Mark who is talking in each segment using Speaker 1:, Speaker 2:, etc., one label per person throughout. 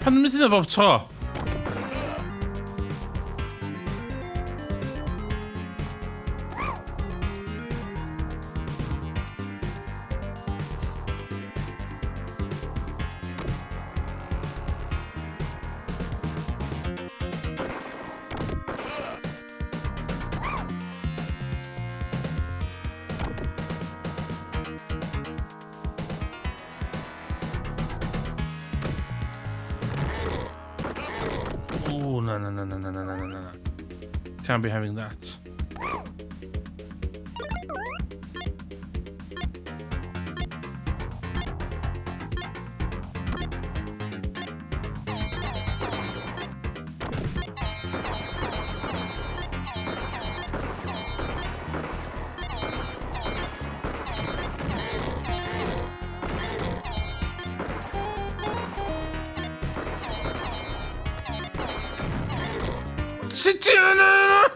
Speaker 1: Pan dwi'n mynd hynna bob tro? Oh, no, no, no, no, no, no, no, no, no. Can't be having that. Sut ti yna?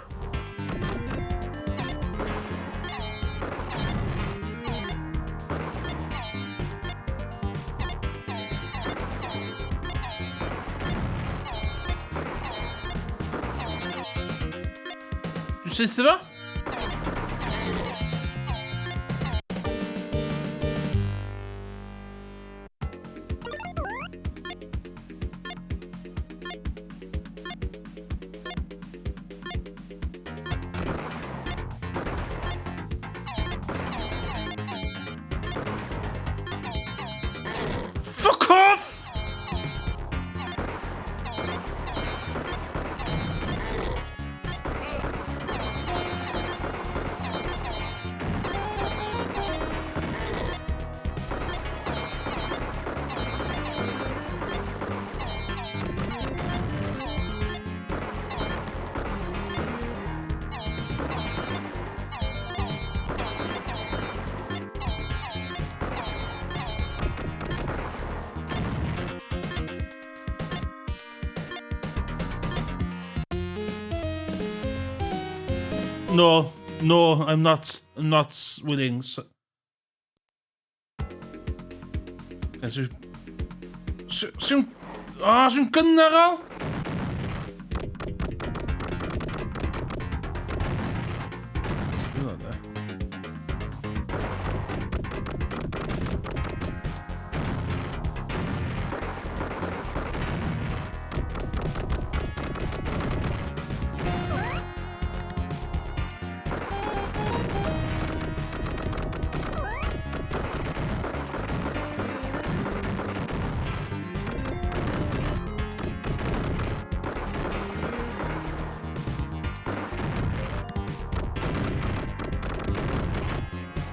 Speaker 1: Dwi'n saethu fo? Fuck off! No, no, I'm not, I'm not willing. So... Sy'n... O, sy'n gynnar o?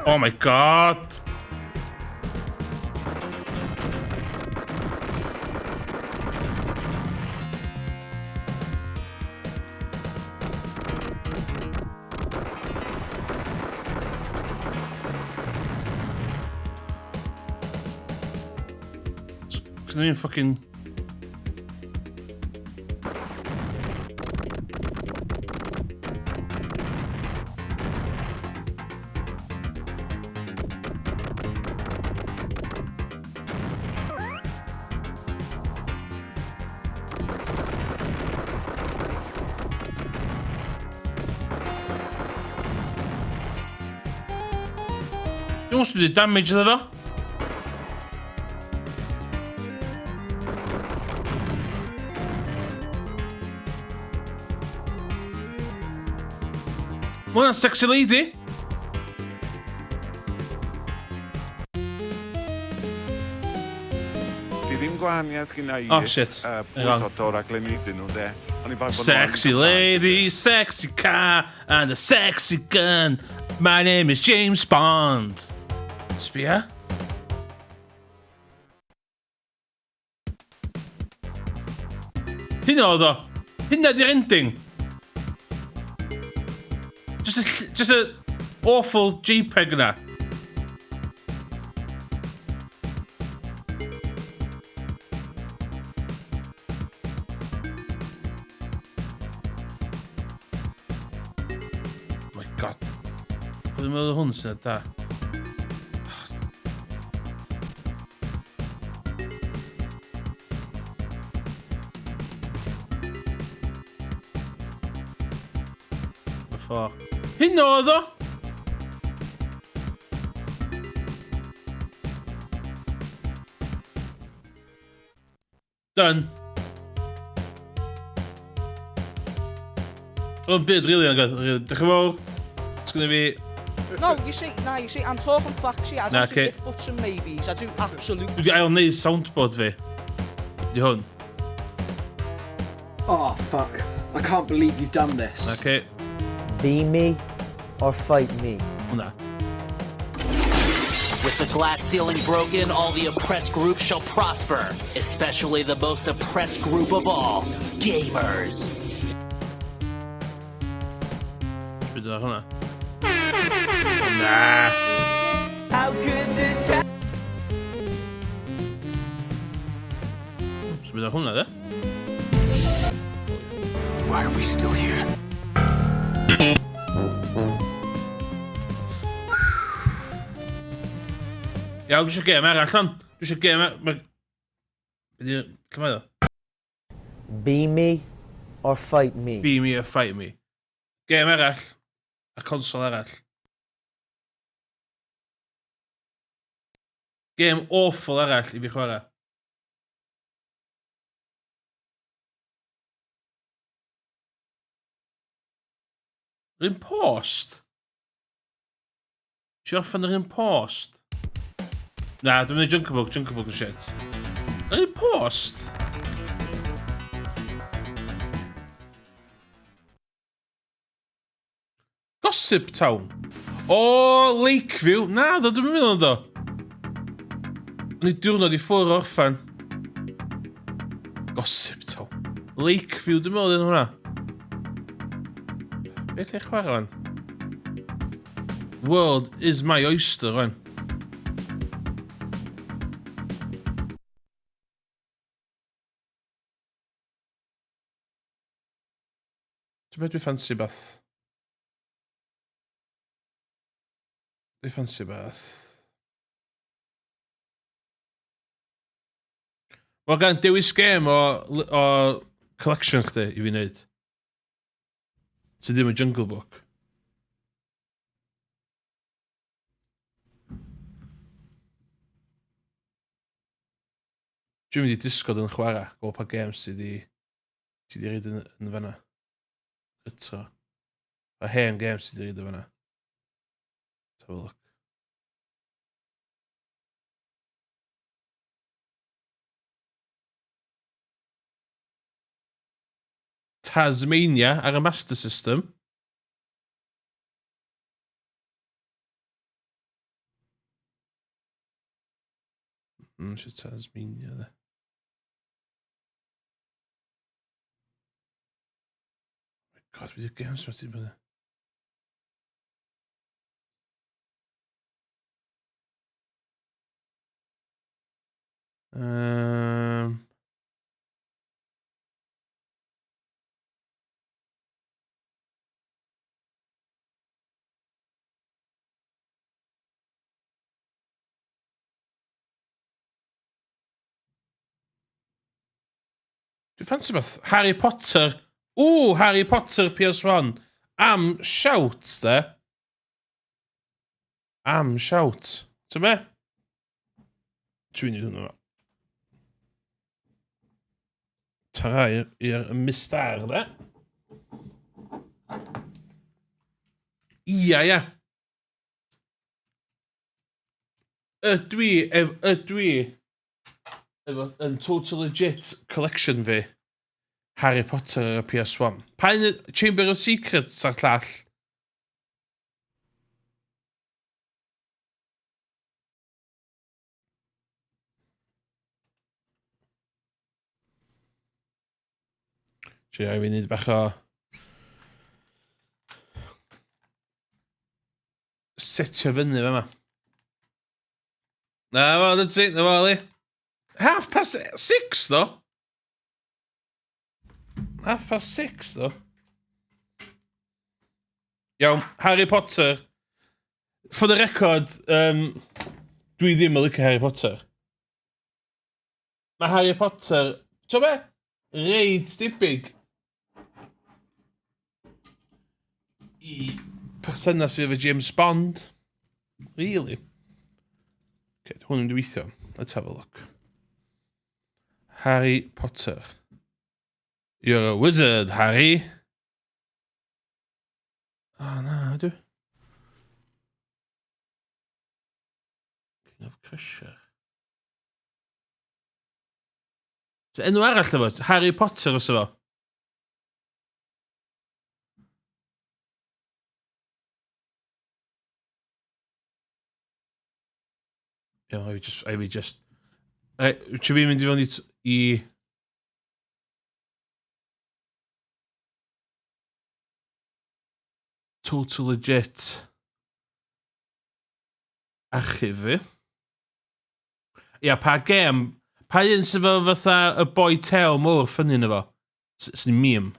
Speaker 1: Oh my god! Cos ni'n fucking... Dwi'n wastad wedi damage iddo fo. Mae hwnna'n sexy lady.
Speaker 2: Di ddim gwahaniaeth gynna i.
Speaker 1: Oh shit.
Speaker 2: Uh, pwys o dor a glenidyn nhw, de. O'n i bai bod nhw
Speaker 1: Sexy lady, sexy car, and a sexy gun. My name is James Bond. Sbia? Hynna oedd o. Hynna di'r ending. Just a, just a awful JPEG yna. Oh my god. Dwi'n meddwl hwn sy'n da. 4. Hynna oedd o! Done. Oedd o'n byd rili yn really. Diolch yn fawr. Sgynna fi...
Speaker 3: No, you see, na, you see, I'm talking facts here. I don't
Speaker 1: Na,
Speaker 3: do
Speaker 1: okay.
Speaker 3: if buts and maybes. I do absolute.
Speaker 1: Dwi wedi ail wneud soundboard fi. Di hwn.
Speaker 4: Oh, fuck. I can't believe you've done this.
Speaker 1: Okay.
Speaker 5: Be me or fight me.
Speaker 1: Hwnna.
Speaker 6: With the glass ceiling broken, all the oppressed groups shall prosper, especially the most oppressed group of all, gamers.
Speaker 1: Beth yna hwnna? Na.
Speaker 6: How could this happen?
Speaker 1: So beth hwnna, de?
Speaker 7: Why are we still here?
Speaker 1: Iawn, dwi eisiau gêm arall, lan. Dwi eisiau gêm arall. Be di... Lle mae o?
Speaker 5: Be me or fight me.
Speaker 1: Be me or fight me. Gêm arall. A consol arall. Gêm awful arall i fi chwarae. Yr un post? Ti orffen yr un post? Na, dwi'n mynd i Jungle Book, Jungle Book yn shit. Yr un post? Gossip Town? O, Lakeview? Na, ddo, dwi'n mynd o'n do. O'n i diwrnod i ffwrdd o orffen. Gossip Town. Lakeview, dwi'n meddwl yn hwnna. Beth lle chwarae fan? World is my oyster, fan. Ti'n beth dwi'n ffansi beth? Dwi'n ffansi beth. Wel, gan dewis gêm o, o collection chdi i fi wneud. Sydd ddim yn Jungle Book. Dwi'n mynd i Discord yn chwarae, gweld pa games sydd wedi sydd wedi reid yn, yn fanna. Eto. Pa hen games sydd wedi reid yn fanna. Let's have a look. Tasmania ar y Master System. Eisiau Tasmania, de. Oh my God, beth yw'r games ma ti'n bod? Dwi'n ffansi beth. Harry Potter. Ww, Harry Potter PS1. Am shout, de. Am shout. Ti'n be? Dwi'n neud hwnna. Tara i'r mistar, de. Ia, ia. Ydw i, ef, ydw i, efo, yn total legit collection fi, Harry Potter ar y PS1. Pa un Chamber of Secrets a'r llall? Trio i fi wneud bach o setio fyny fe yma. Na fo, that's it, na fo, Ali. 6:30, though. 6:30, though. Iawn, Harry Potter. For the record, dwi ddim yn licio Harry Potter. Mae Harry Potter, ti'n be? Reit debyg. i perthynas fi efo James Bond. Really? Okay, hwn yn mynd i weithio. Let's have a look. Harry Potter. You're a wizard, Harry. Oh, na, ydw. King of Crusher. So, enw arall efo? Harry Potter os efo? Iawn, I just... I just... Right, wyt ti fi'n mynd i fewn i... i... Total legit archif fi. Ia, pa gêm... Pa un sydd efo fatha y boi tew mowr ffynnu yno fo? Sy'n meme.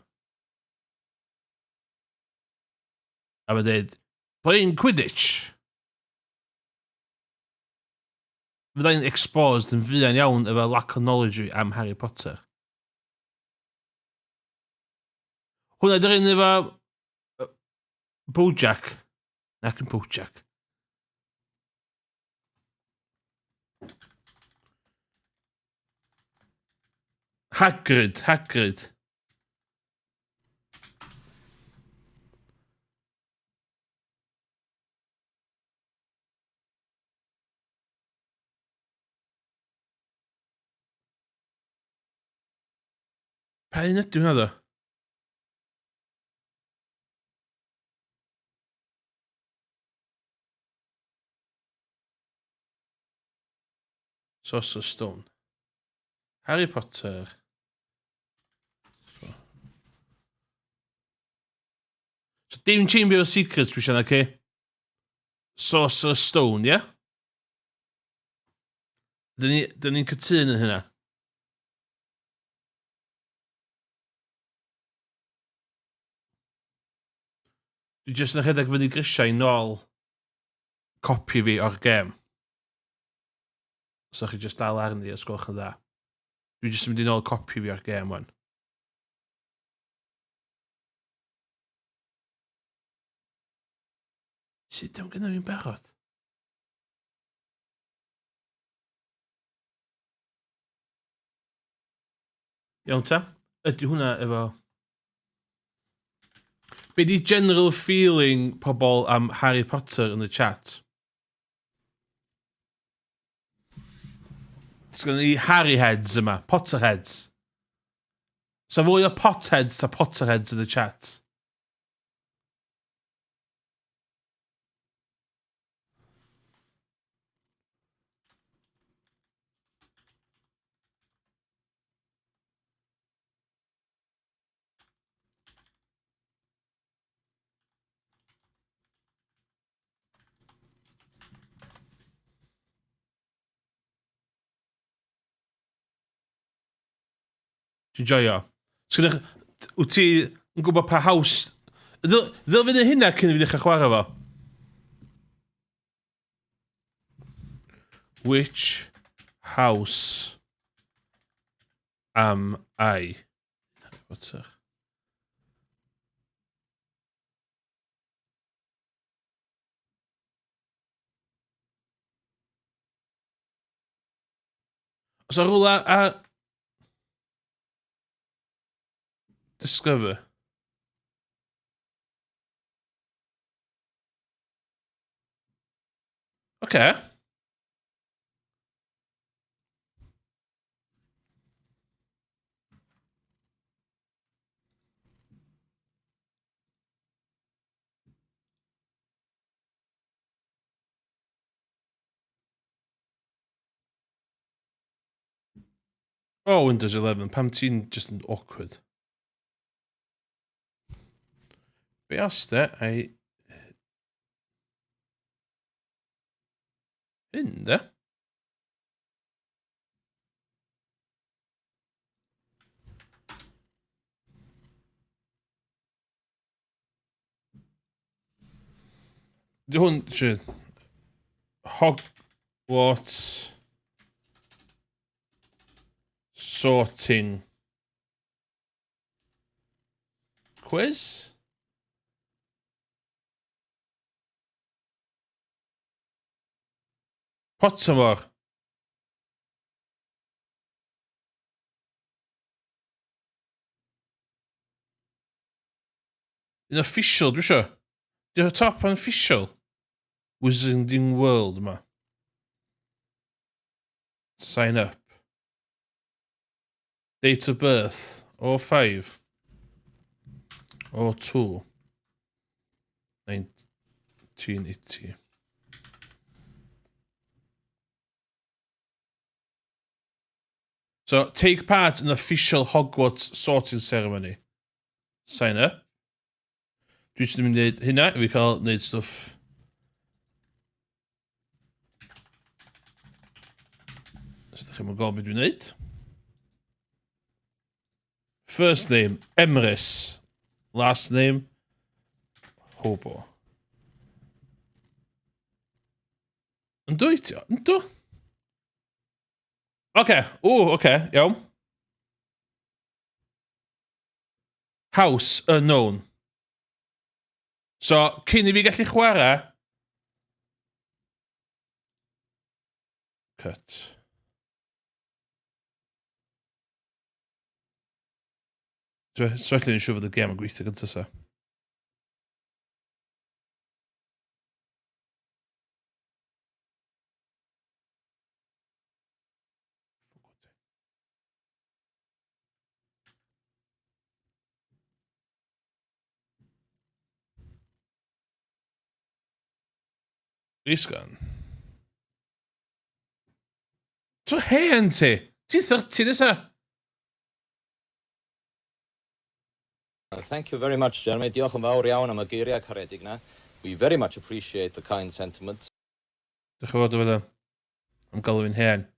Speaker 1: A mae'n dweud, playing Quidditch. Fyddai'n exposed yn fuan iawn efo lack of knowledge fi am Harry Potter. Hwna dy'r un efo Bojack. Nac yn Bojack. Hagrid, Hagrid. Pa un ydy hwnna ddo? Sorcerer's Stone. Harry Potter. So dim Chamber of Secrets dwi eisiau, okay? Sorcerer's Stone, ie? Yeah? Dyn ni'n ni cytun yn hynna. Dwi jyst yn rhedeg fyny grisiau i nôl copi fi o'r gêm. Os ydych chi jyst dal arni, os gwelwch yn dda. Dwi jyst yn mynd i nôl copi fi o'r gêm wan. Sut am gynna fi'n barod? Iawn ta. Ydy hwnna efo... Be di general feeling pobl am Harry Potter yn y chat? Sgynnon ni Harry heads yma, Potterheads. So fwy o potheads a Potterheads yn y chat. Ti'n joio? Sgynnych... Wyt ti yn gwybod pa haws... Ddyl fynd hynna cyn i fi ddechrau chwarae fo? Which house am I? Harry Potter. Os o rhywle a... Discover. Oce. Oh, Windows 11, pam ti'n just yn awkward? Be os de, ai... Hyn, de? Di hwn, shit. Hogwarts sorting quiz? Pottermore. Un official, dwi isio. Di'r top yn official. Wizarding World yma. Sign up. Date of birth, 05. 02. 1980. So, take part in official Hogwarts sorting ceremony. Sign up. Dwi eisiau mynd i wneud hynna, i fi cael wneud stwff. Os ydych chi'n gwybod beth dwi'n wneud. First name, Emrys. Last name, Hobo. Yndw i ti? Yndw? Oce, ww, oce, iawn. House unknown. So, cyn i fi gallu chwarae... Cut. So, felly ni'n siŵr fod y gêm yn gweithio gyntaf sa. Rescan. Ti'n hen ti? Ti'n 30 nesa?
Speaker 8: Thank you very much, Jeremy. Diolch yn fawr iawn am y geiriau caredig na. We very much appreciate the kind sentiments.
Speaker 1: Diolch yn fawr, Dyfed. Am galw fi'n hen.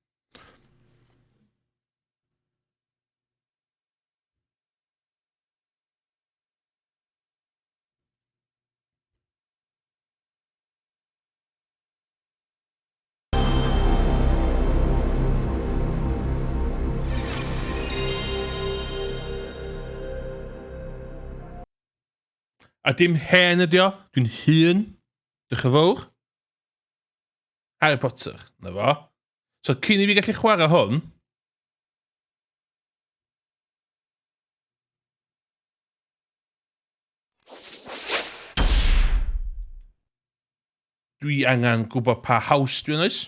Speaker 1: A dim hen ydi o, dwi'n hŷn. Diolch yn fawr. Harry Potter, na fo. So cyn i fi gallu chwarae hwn, Dwi angen gwybod pa house dwi yn oes.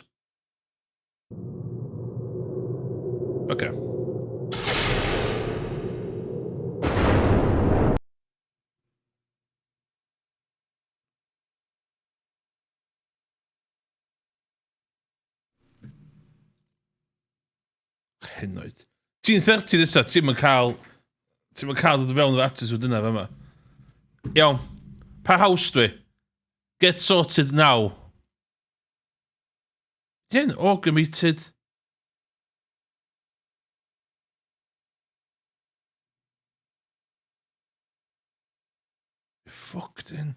Speaker 1: Oce. Henoed. Ti'n 30 nesa, ti'n mynd cael... Ti'n mynd cael dod i fewn efo attitude yna fe yma. Iawn. Pa house dwi? Get sorted now. Dyn, augmented. Fuck dyn.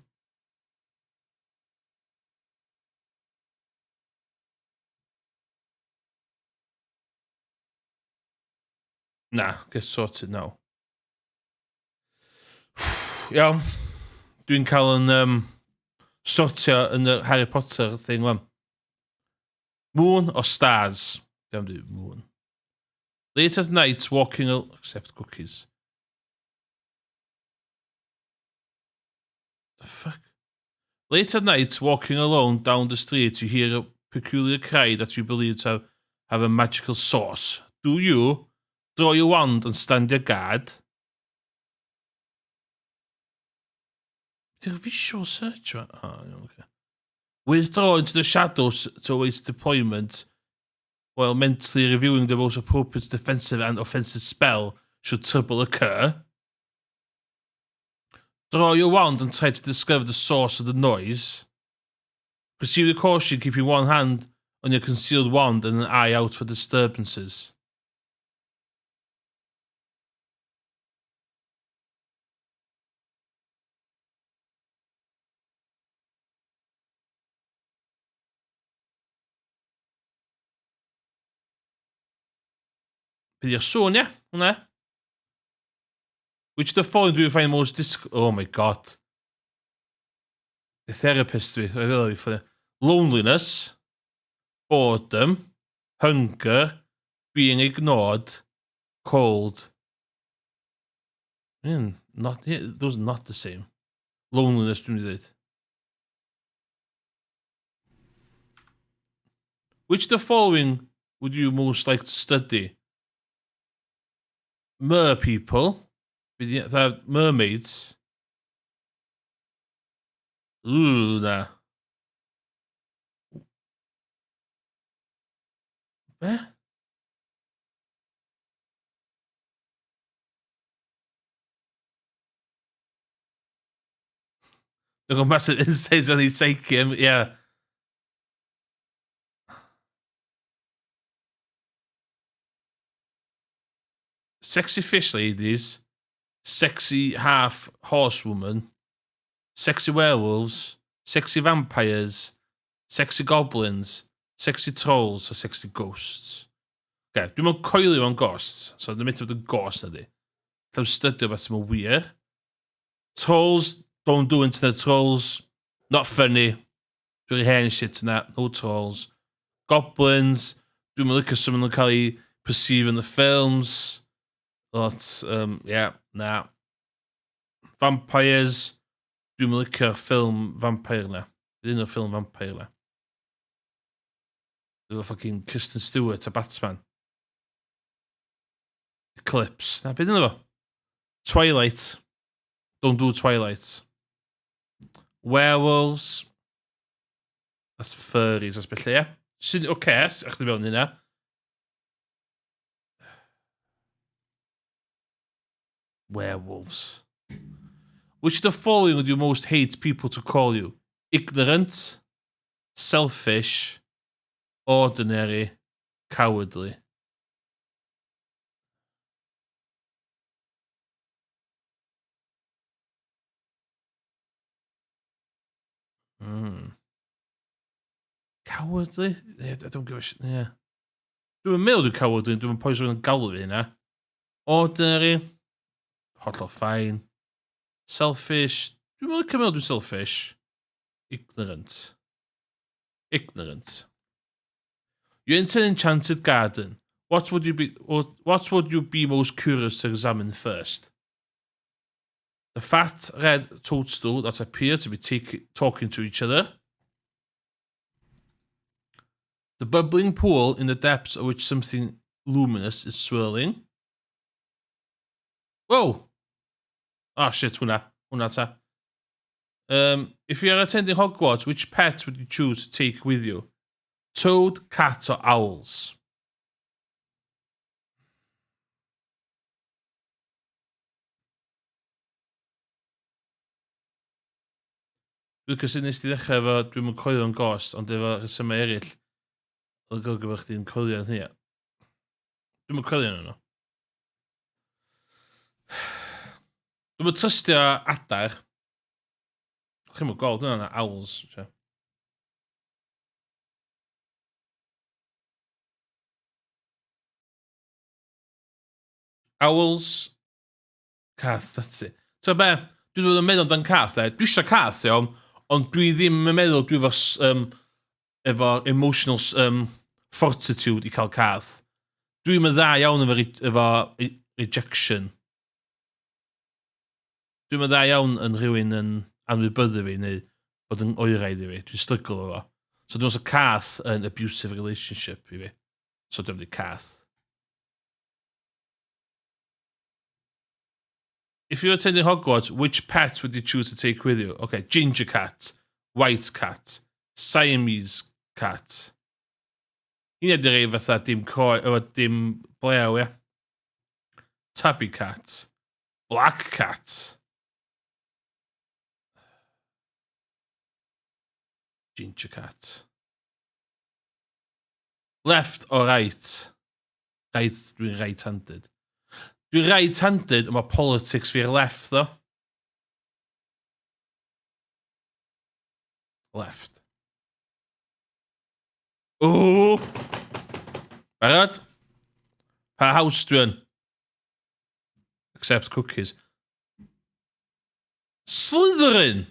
Speaker 1: Na, get sorted now. Iawn. Dwi'n cael yn um, sortio yn y Harry Potter thing wan. Moon or stars? Dwi'n dweud moon. Late at night, walking... Accept cookies. The fuck? Late at night, walking alone down the street, you hear a peculiar cry that you believe to have a magical source. Do you draw your wand and stand your guard? Di'r visual search ma? Oh, okay. Withdraw into the shadows to await deployment while mentally reviewing the most appropriate defensive and offensive spell should trouble occur. Draw your wand and try to discover the source of the noise. Proceed with caution, keeping one hand on your concealed wand and an eye out for disturbances. Bydd i'r sŵn, ie? Hwna. Which of the following do you find most dis... Oh my god. The therapist fi. I feel like funny. Loneliness. Boredom, hunger, being ignored, cold. Mm, not, yeah, those are not the same. Loneliness, dwi'n mynd i dweud. Which of the following would you most like to study? Mer people. Mermaids. Ooh, na. Be? Dwi'n gwybod massive insights on ei psyche, yeah. Sexy fish ladies, sexy half horsewoman, sexy werewolves, sexy vampires, sexy goblins, sexy trolls a sexy ghosts. Okay, dwi'n meddwl coelio mewn ghosts, so dwi'n meddwl bod yn ghost na di. Dwi'n stydio beth sy'n wir. Trolls, don't do internet trolls. Not funny. Dwi'n hen shit yna, no trolls. Goblins, dwi'n meddwl licio sut maen nhw'n cael eu perceive in the films. Lot, yeah, na. Vampires, dwi'n meddwl licio'r ffilm vampire na. Un o'r ffilm vampire na. Efo fucking Kristen Stewart a Batman. Eclipse. Na, beth yna fo? Twilight. Don't do Twilight. Werewolves. That's furries, that's beth lle, ie. Sy'n oce, okay, a'ch fewn hynna. Werewolves. Which of the following would you most hate people to call you? Ignorant, selfish, ordinary, cowardly. Cowardly? Yeah, I don't give a shit. Yeah. Dwi'n meddwl dwi'n cowardly, dwi'n poes rhywun yn galw fi hynna. Ordinary. Hollol fine. Selfish. Dwi'n meddwl cymryd dwi'n selfish. Ignorant. Ignorant. You enter an enchanted garden. What would you be most curious to examine first? The fat red toadstool that appear to be talking to each other. The bubbling pool in the depths of which something luminous is swirling. Whoa! Ah, oh, shit, hwnna. Hwnna ta. If you are attending Hogwarts, which pet would you choose to take with you? Toad, cat or owls? Dwi'n cysgu nes ti ddechrau efo, dwi'n mynd coelio yn ghost, ond efo rhesymau eraill, oedd yn golygu bod chdi'n coelio yn hynny. Dwi'n mynd coelio yn nhw. Dwi'n mynd trystio adar. Chi'n mynd gweld hwnna, owls. Sio. Owls. Cath, that's it. So be, dwi'n meddwl yn meddwl amdan cath, de. Dwi eisiau cath, iawn, ond dwi ddim yn meddwl dwi efo, efo emotional fortitude i cael cath. Dwi'n yn dda iawn efo rejection. Dwi'n yn dda iawn yn rhywun yn anwybyddu fi neu bod yn oeraidd i fi. Dwi'n stryglo efo. So dwi'n meddwl cath yn abusive relationship i fi. So dwi'n mynd i cath. If you were attending Hogwarts, which pet would you choose to take with you? Okay, ginger cat, white cat, Siamese cat. Un ydy rei fatha dim coi, efo dim blew, ie. Tabby cat. Black cat. Ginger cat. Left or right? Right, dwi'n right-handed. Dwi'n right-handed, ond mae politics fi'r left, though. Left. Ooh! Barod? Pa house dwi yn? Accept cookies. Slytherin!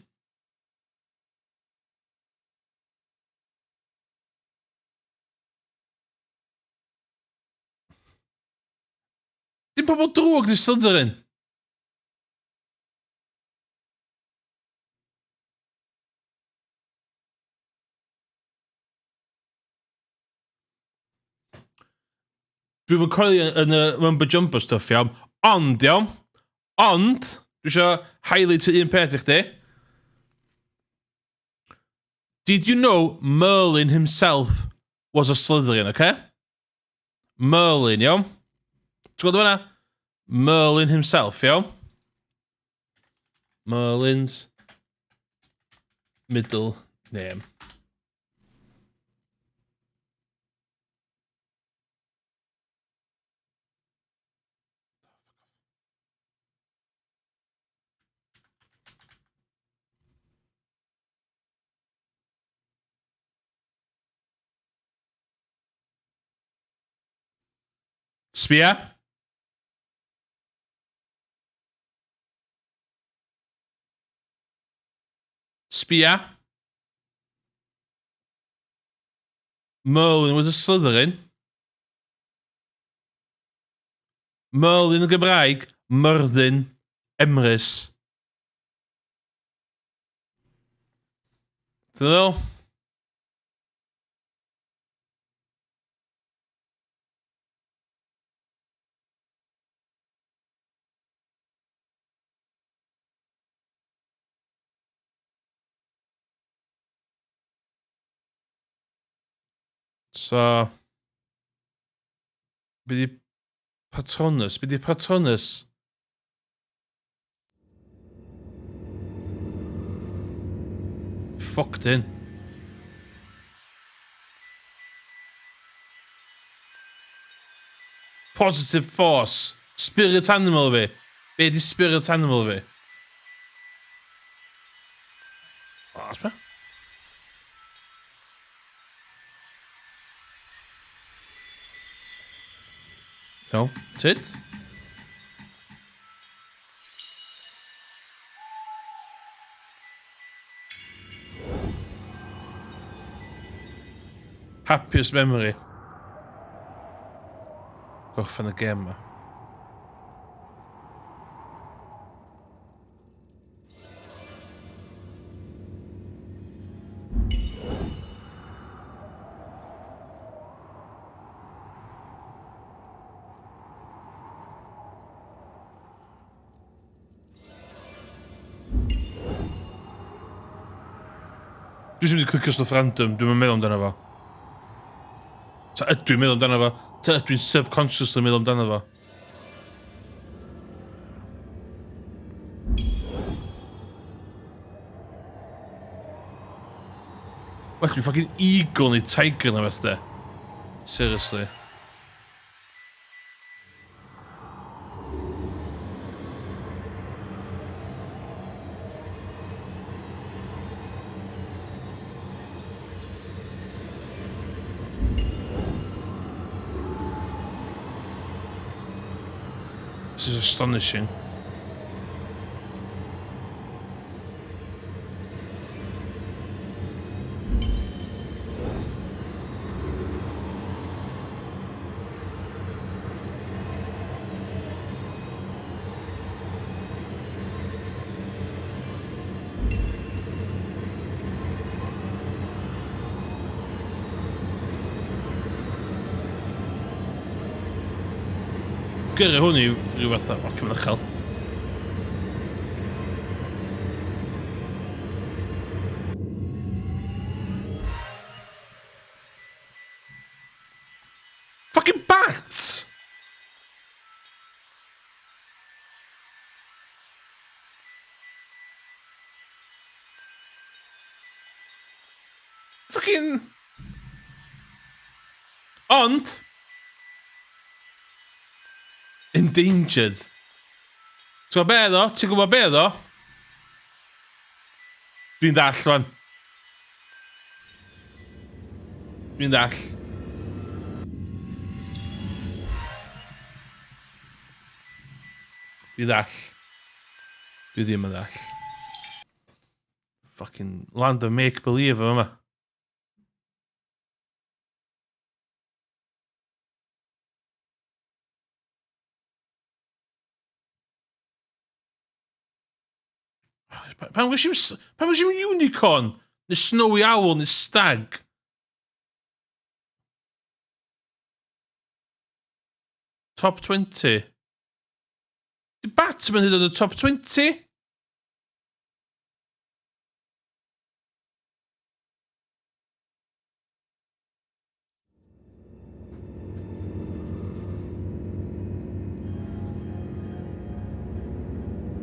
Speaker 1: Dim pobl drwg di Slytherin. Dwi'm yn coelio yn y mumbo jumbo stuff iawn, ond iawn, ond, dwi eisiau highlight un peth i chdi. Did you know Merlin himself was a Slytherin, okay? Merlin, iawn? Ti'n gweld fan'na? Merlin himself, iawn? Merlin's middle name. Sbia. Sbia. Merlin was a Slytherin. Merlin yn Gymraeg, Myrddin, Emrys. Ti'n meddwl? So... Be di Patronus? Be di Patronus? Fucked in. Positive force. Spirit animal fi. Be di spirit animal fi? O, sbia. Iawn, tyd. Happiest memory. Gorffen y gêm ma. Dwi eisiau mynd i clicio stwff random, dwi'n meddwl amdano fo. Ta ydw i'n meddwl amdano fo? Ta ydw i'n subconsciously meddwl amdano fo? Well, dwi'n fucking eagle neu tiger na beth de. Seriously. This is astonishing. Gyrru hwn i ryw fath o... O, cymryd uchel. Fucking bat! Fucking... Ond... Endangered. Ti'n gwybod be ddo? Ti'n gwybod be ddo? Dwi'n ddall rwan. Dwi'n ddall. Dwi'n ddall. Dwi ddim yn ddall. Fucking land of make believe yma. Pam gwrs i'm unicorn? Neu snowy owl, neu stag? Top 20. Di Batman hyd yn y top 20?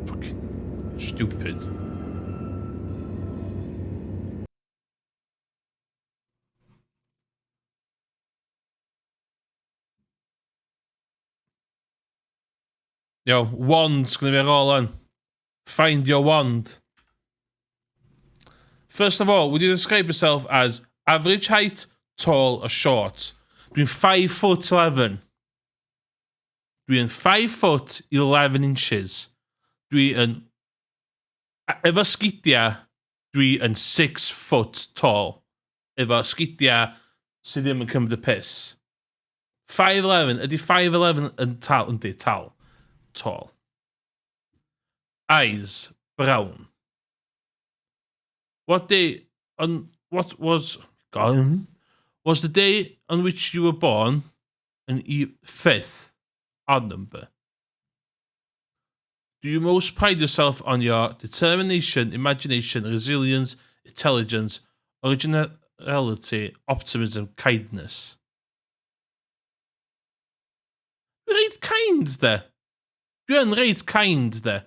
Speaker 1: Fucking stupid. Iawn, wand sgynna fi ar ôl 'wan. Find your wand. First of all, would you describe yourself as average height, tall or short? Dwi'n 5 foot 11. Dwi'n 5 foot 11 inches. Dwi yn... Efo sgidia, dwi yn 6 foot tall. Efo sgidia sydd ddim yn cymryd y piss. 5'11, ydy 5'11 yn tal? Yndi, tal. Tall. Eyes, brown. What day on what was gone was the day on which you were born an e fifth odd number? Do you most pride yourself on your determination, imagination, resilience, intelligence, originality, optimism, kindness? Dwi'n reit kind, de. Dwi yn reit kind, de.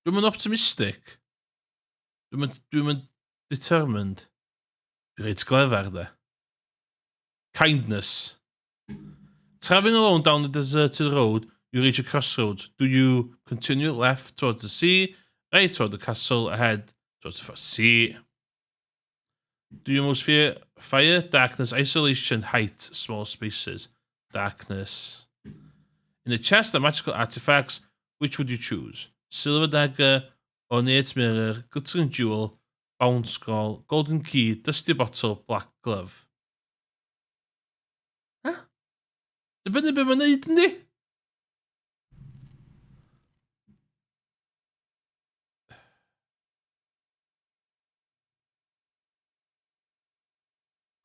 Speaker 1: Dwi'm yn optimistic. Dwi'm yn determined. Dwi'n reit glyfar, de. Kindness. Traveling alone down the deserted road, you reach a crossroads. Do you continue left towards the sea, right toward the castle, ahead towards the sea? Do you most fear fire, darkness, isolation, height, small spaces? Darkness. In the chest are magical artifacts. Which would you choose? Silver dagger, ornate mirror, glittering jewel, bound scroll, golden key, dusty bottle, black glove. Ha? Dibynnu be mae'n neud, yndi?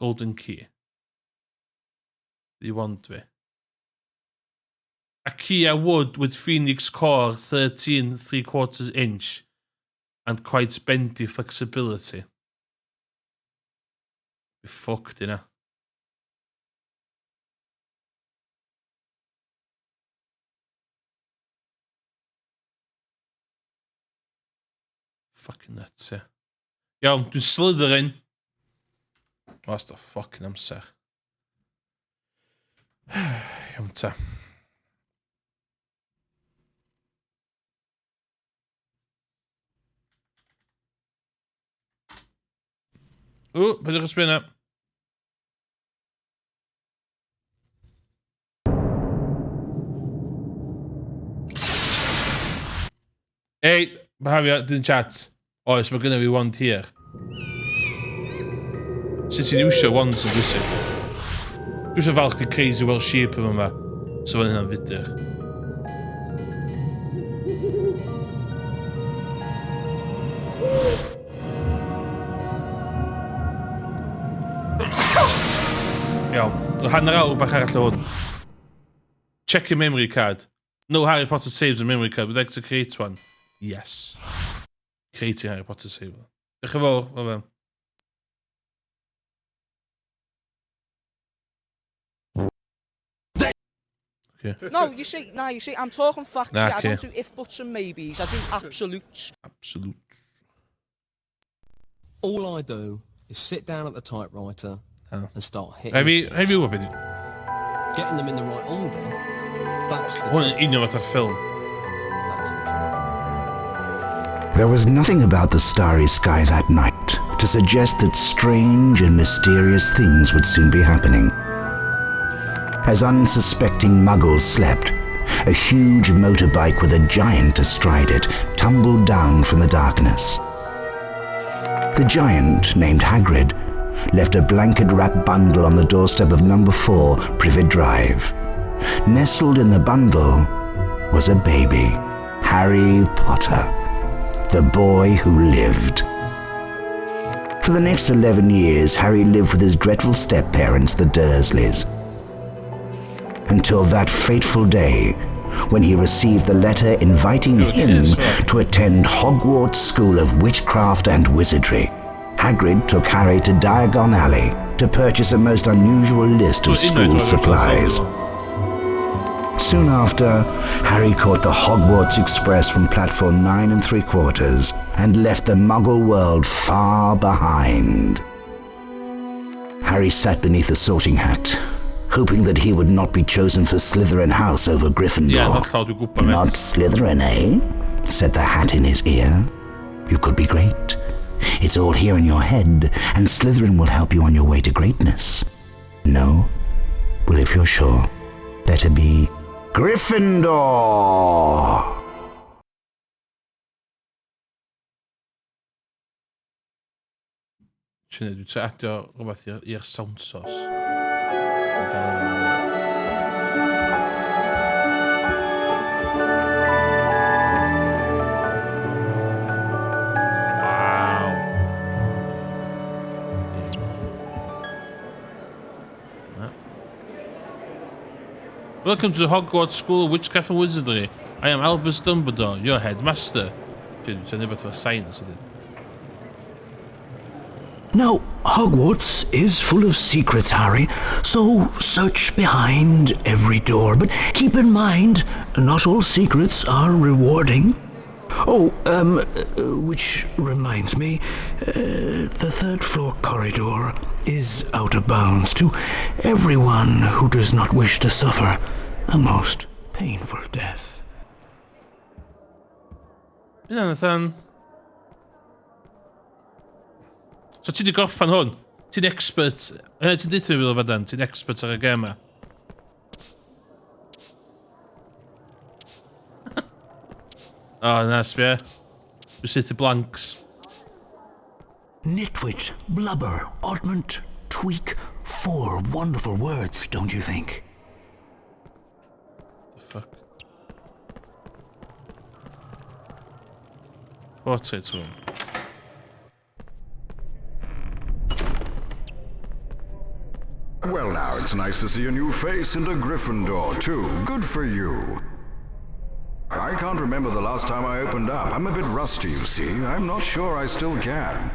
Speaker 1: Golden key. Di wand fi. Acacia wood with phoenix core 13 3/4 inch and quite bendy flexibility. Be fuck di na? Fucking nuts, ie. Iawn, dwi'n Slytherin. What's the fucking amser? Iawn ta. Ww, peidiwch â sbio yna. Ei, behafio, dyn chat. Oes, mae gynna fi wand hir. Sut ti'n iwsio wands yn bwysig? Dwi eisiau falch di Crazy Welsh Sheep yma yma. So fan hynna'n fudur. Iawn. Hanner awr bach arall o hwn. Check your memory card. No Harry Potter saves a memory card. Would like to create one? Yes. Creating Harry Potter save. Diolch yn fawr. Bye-bye. Okay.
Speaker 3: No, you see, nah, you see, I'm talking facts
Speaker 1: Nah,
Speaker 3: here. I don't
Speaker 1: okay.
Speaker 3: do if, buts and maybes. I do absolutes.
Speaker 1: Absolute.
Speaker 9: All I do is sit down at the typewriter
Speaker 1: Oh.
Speaker 9: and start hitting.
Speaker 1: Rhaid fi,
Speaker 9: keys.
Speaker 1: rhaid fi wybod beth yw.
Speaker 9: Getting them in the right order. That's the
Speaker 1: Hwn yn
Speaker 9: trick.
Speaker 1: union fatha'r ffilm.
Speaker 9: That's the trick.
Speaker 7: There was nothing about the starry sky that night to suggest that strange and mysterious things would soon be happening. As unsuspecting muggles slept, a huge motorbike with a giant astride it tumbled down from the darkness. The giant, named Hagrid, left a blanket-wrapped bundle on the doorstep of number 4 Privet Drive. Nestled in the bundle was a baby. Harry Potter, the boy who lived. For the next 11 years, Harry lived with his dreadful step parents, the Dursleys. Until that fateful day when he received the letter inviting him to attend Hogwarts School of Witchcraft and Wizardry. Hagrid took Harry to Diagon Alley to purchase a most unusual list of school supplies. Soon after, Harry caught the Hogwarts Express from platform 9 3/4 and left the muggle world far behind. Harry sat beneath the sorting hat, hoping that he would not be chosen for Slytherin House over Gryffindor.
Speaker 1: Ie, hollol, dwi'n gwybod, mate.
Speaker 7: Not Slytherin, eh? Said the hat in his ear. You could be great. It's all here in your head, and Slytherin will help you on your way to greatness. No? Well, if you're sure, better be Gryffindor!
Speaker 1: Ti'n dwi'n trio adio rhywbeth i'r sound source. Wow. Welcome to Hogwarts School of Witchcraft and Wizardry. I am Albus Dumbledore, your headmaster. Dwi'n tynnu beth efo science ydyn.
Speaker 10: Now, Hogwarts is full of secrets, Harry, so search behind every door. But keep in mind, not all secrets are rewarding. Oh, which reminds me, the third floor corridor is out of bounds to everyone who does not wish to suffer a most painful death.
Speaker 1: Hynna'n fatha'n... So ti di gorffan hwn? Ti'n expert. Ti'n deutha fi fel fadan, ti'n expert ar y gêm ma. O, oh, na, sbia. Dwi'n syth i blanks.
Speaker 10: Nitwit, blubber, oddment, tweak. Four wonderful words, don't you think?
Speaker 1: The fuck? Portrait room.
Speaker 11: Well, now, it's nice to see a new face and a Gryffindor, too. Good for you. I can't remember the last time I opened up. I'm a bit rusty, you see. I'm not sure I still can.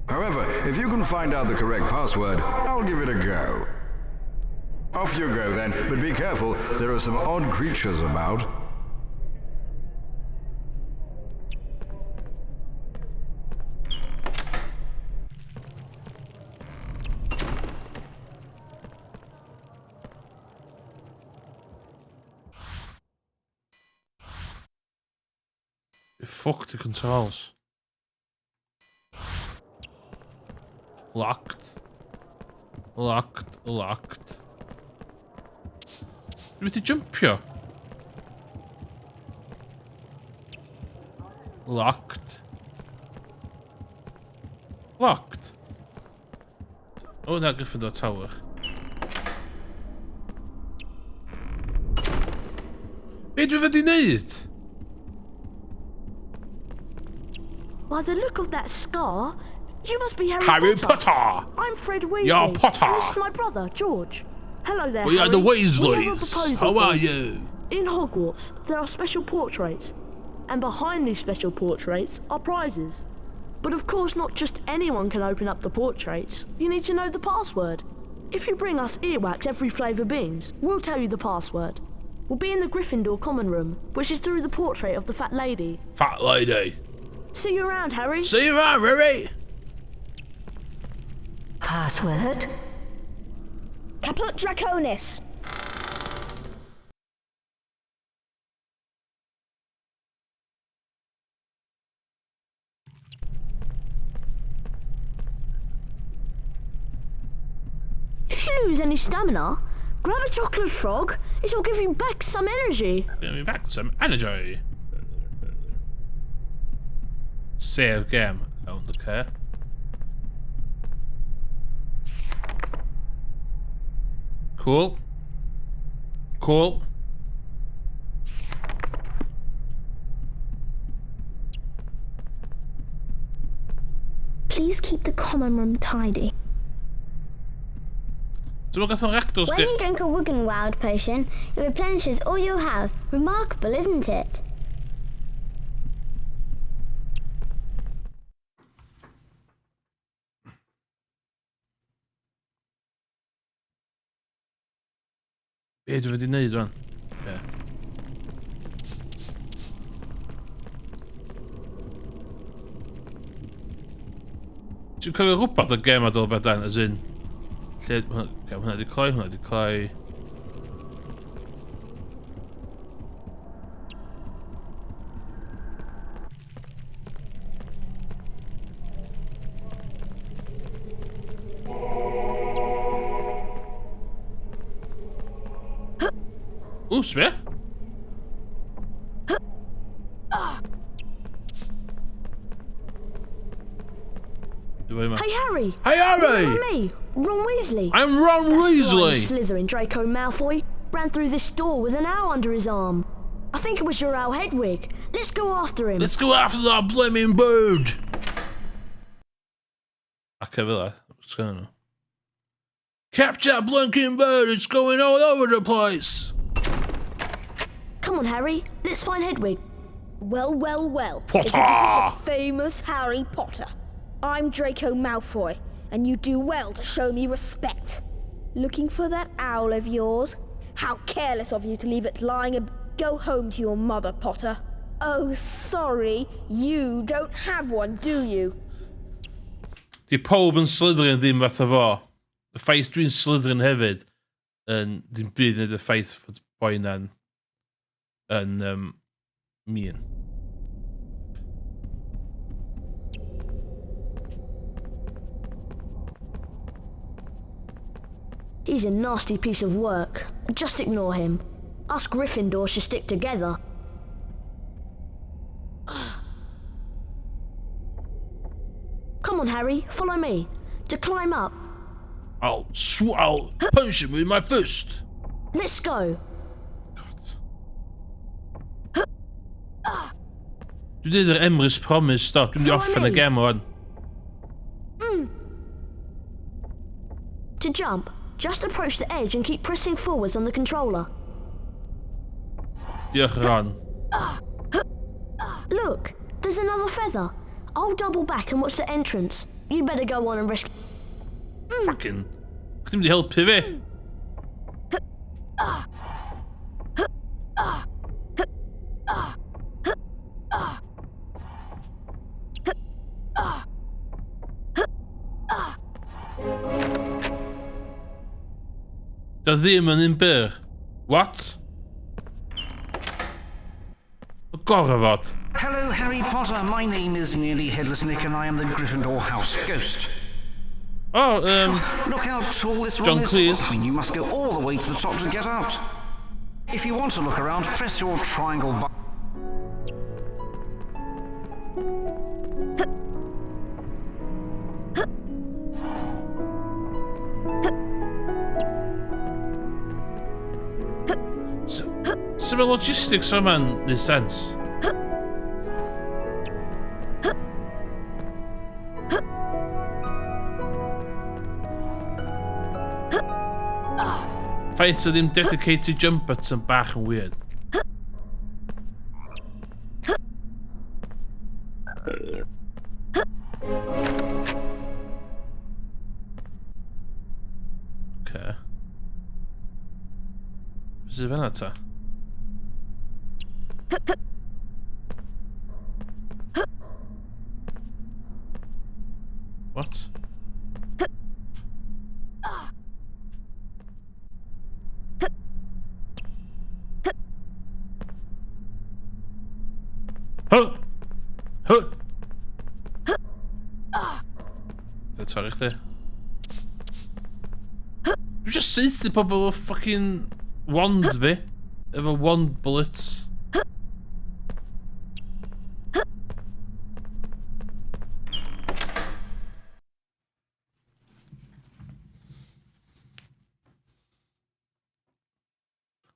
Speaker 11: However, if you can find out the correct password, I'll give it a go. Off you go then, but be careful, there are some odd creatures about.
Speaker 1: Fuck the controls. Locked. Locked. Locked. Dwi wedi jumpio. Locked. Locked. O, na, Gryffindor Tower. Be dwi fod i wneud?
Speaker 12: By the look of that scar, you must be Harry,
Speaker 1: Harry
Speaker 12: Potter.
Speaker 1: Potter.
Speaker 12: I'm Fred Weasley.
Speaker 1: You're Potter.
Speaker 12: And this is my brother, George. Hello there,
Speaker 1: We are the
Speaker 12: Harry. We have a
Speaker 1: Weasleys.
Speaker 12: proposal
Speaker 1: How
Speaker 12: for
Speaker 1: are you?
Speaker 12: In Hogwarts, there are special portraits, and behind these special portraits are prizes. But of course, not just anyone can open up the portraits. You need to know the password. If you bring us earwax every flavour beans, we'll tell you the password. We'll be in the Gryffindor common room, which is through the portrait of the fat lady.
Speaker 1: Fat lady.
Speaker 12: See you around, Harry.
Speaker 1: See you around, Harry.
Speaker 13: Password? Caput Draconis.
Speaker 12: If you lose any stamina, grab a chocolate frog. It'll give you back some energy.
Speaker 1: Give me back some energy. Save game. I don't care. Cool. Cool.
Speaker 13: common room tidy.
Speaker 1: Ti'n meddwl gath o'n rectors
Speaker 13: When you drink a Wiggenweld potion, it replenishes all you have. Remarkable, isn't it?
Speaker 1: Be dwi wedi wneud rwan? Yeah. Ti'n cofio rhywbeth o gem adol bedan, as in... Lle... Hwnna, hwnna di cloi, hwnna di cloi. Ww, sbia.
Speaker 12: Hey Harry!
Speaker 1: Hey Harry!
Speaker 12: Remember me, Ron Weasley.
Speaker 1: I'm Ron
Speaker 12: That
Speaker 1: Weasley.
Speaker 12: slimy Slytherin Draco Malfoy ran through this door with an owl under his arm. I think it was your owl Hedwig. Let's go after him.
Speaker 1: Let's go after that blimmin' bird. Ac fel la, what's going on? Capture that blinking bird, it's going all over the place.
Speaker 12: Come on, Harry. Let's find Hedwig.
Speaker 13: Well, well, well.
Speaker 1: Potter!
Speaker 13: If it isn't the famous Harry Potter. I'm Draco Malfoy, and you do well to show me respect. Looking for that owl of yours? How careless of you to leave it lying ab- Go home to your mother, Potter. Oh, sorry, you don't have one, do you?
Speaker 1: Di pob yn Slytherin ddim fatha fo. Y ffaith dwi'n Slytherin hefyd yn ddim byd yn neud y ffaith fod boi na'n yn um, mean.
Speaker 12: He's a nasty piece of work. Just ignore him. Us Gryffindor should stick together. Come on, Harry, follow me. To climb up.
Speaker 1: I'll sw I'll punch him with my fist.
Speaker 12: Let's go.
Speaker 1: Dwi'n dweud yr Emrys Promise, do. Dwi'n mynd i
Speaker 12: Follow
Speaker 1: orffen y
Speaker 12: me.
Speaker 1: gem o'n.
Speaker 12: To jump, just approach the edge and keep pressing forwards on the controller.
Speaker 1: Diolch Ron.
Speaker 12: Look, there's another feather. I'll double back and watch the entrance. You better go on and rescue.
Speaker 1: Fucking. Chdi'n mynd i helpu fi? Da ddim yn un byr. What? O gorfod.
Speaker 10: Hello, Harry Potter. My name is Nearly Headless Nick, and I am the Gryffindor House Ghost.
Speaker 1: Oh,
Speaker 10: Look how tall this
Speaker 1: John
Speaker 10: room is.
Speaker 1: Cleese.
Speaker 10: I mean, you must go all the way to the top to get out. If you want to look around, press your triangle button.
Speaker 1: Sut mae logistics yma'n neud sense? Ffaith o ddim dedicated jump button bach yn weird. Okay. Be sydd fan'na ta? What? Huh! Huh! Da torri chdi. Dwi just saethu pobl efo fucking wand fi. Efo wand bullets.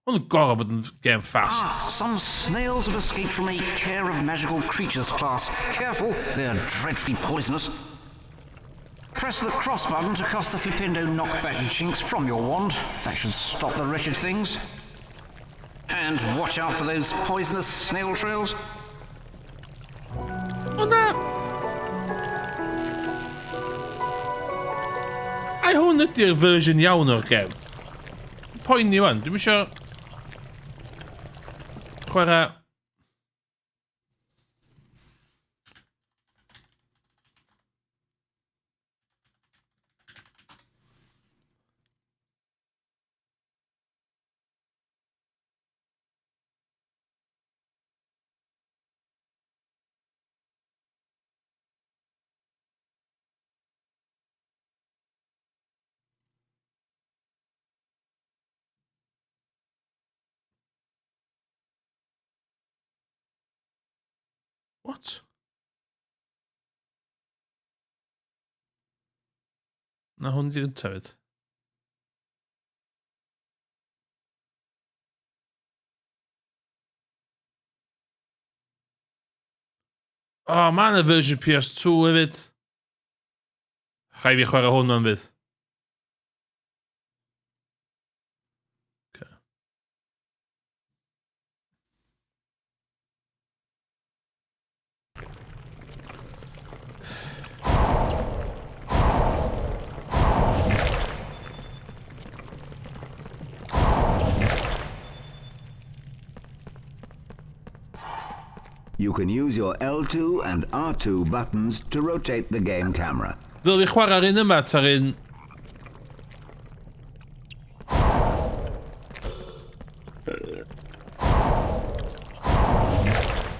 Speaker 1: Mae'n gorfod bod yn game fast.
Speaker 10: Ah, some snails have escaped from a Care of Magical Creatures class. Careful, they're dreadfully poisonous. Press the cross button to cast the Flipendo knockback jinx from your wand. That should stop the wretched things. And watch out for those poisonous snail trails.
Speaker 1: O na! Ai hwn ydy'r fersiwn iawn o'r gem? Poeni wan, dwi'm isio chwarae. What? Na hwn 'di gyntaf 'fyd. O, oh, mae yna version PS2 hefyd. Rhaid fi chwarae hwn o'n fydd.
Speaker 7: You can use your L2 and R2 buttons to rotate the game camera.
Speaker 1: Ddylai fi chwarae'r un yma ta'r un.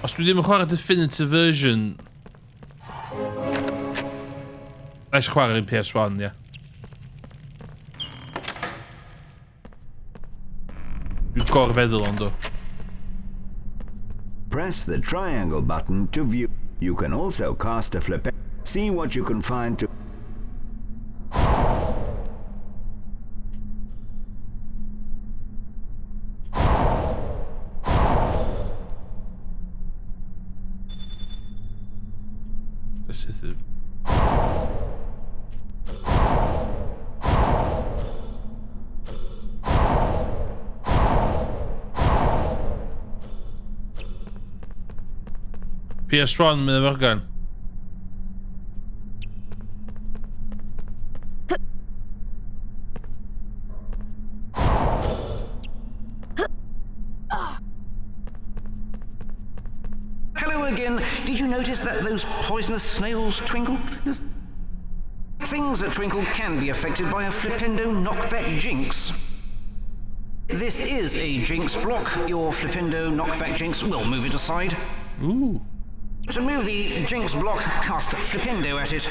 Speaker 1: Os dwi ddim yn chwarae definitive version. Na eisiau chwarae'r un PS1, ie. Dwi'n gorfeddwl ond o.
Speaker 7: Press the triangle button to view. You can also cast a flip. See what you can find to.
Speaker 1: This is the. PS1, mynd Morgan.
Speaker 10: Hello again. Did you notice that those poisonous snails twinkled? Yes. Things that twinkle can be affected by a Flipendo knockback jinx. This is a jinx block. Your Flipendo knockback jinx will move it aside.
Speaker 1: Ooh.
Speaker 10: To move the jinx block, cast Flipendo at it.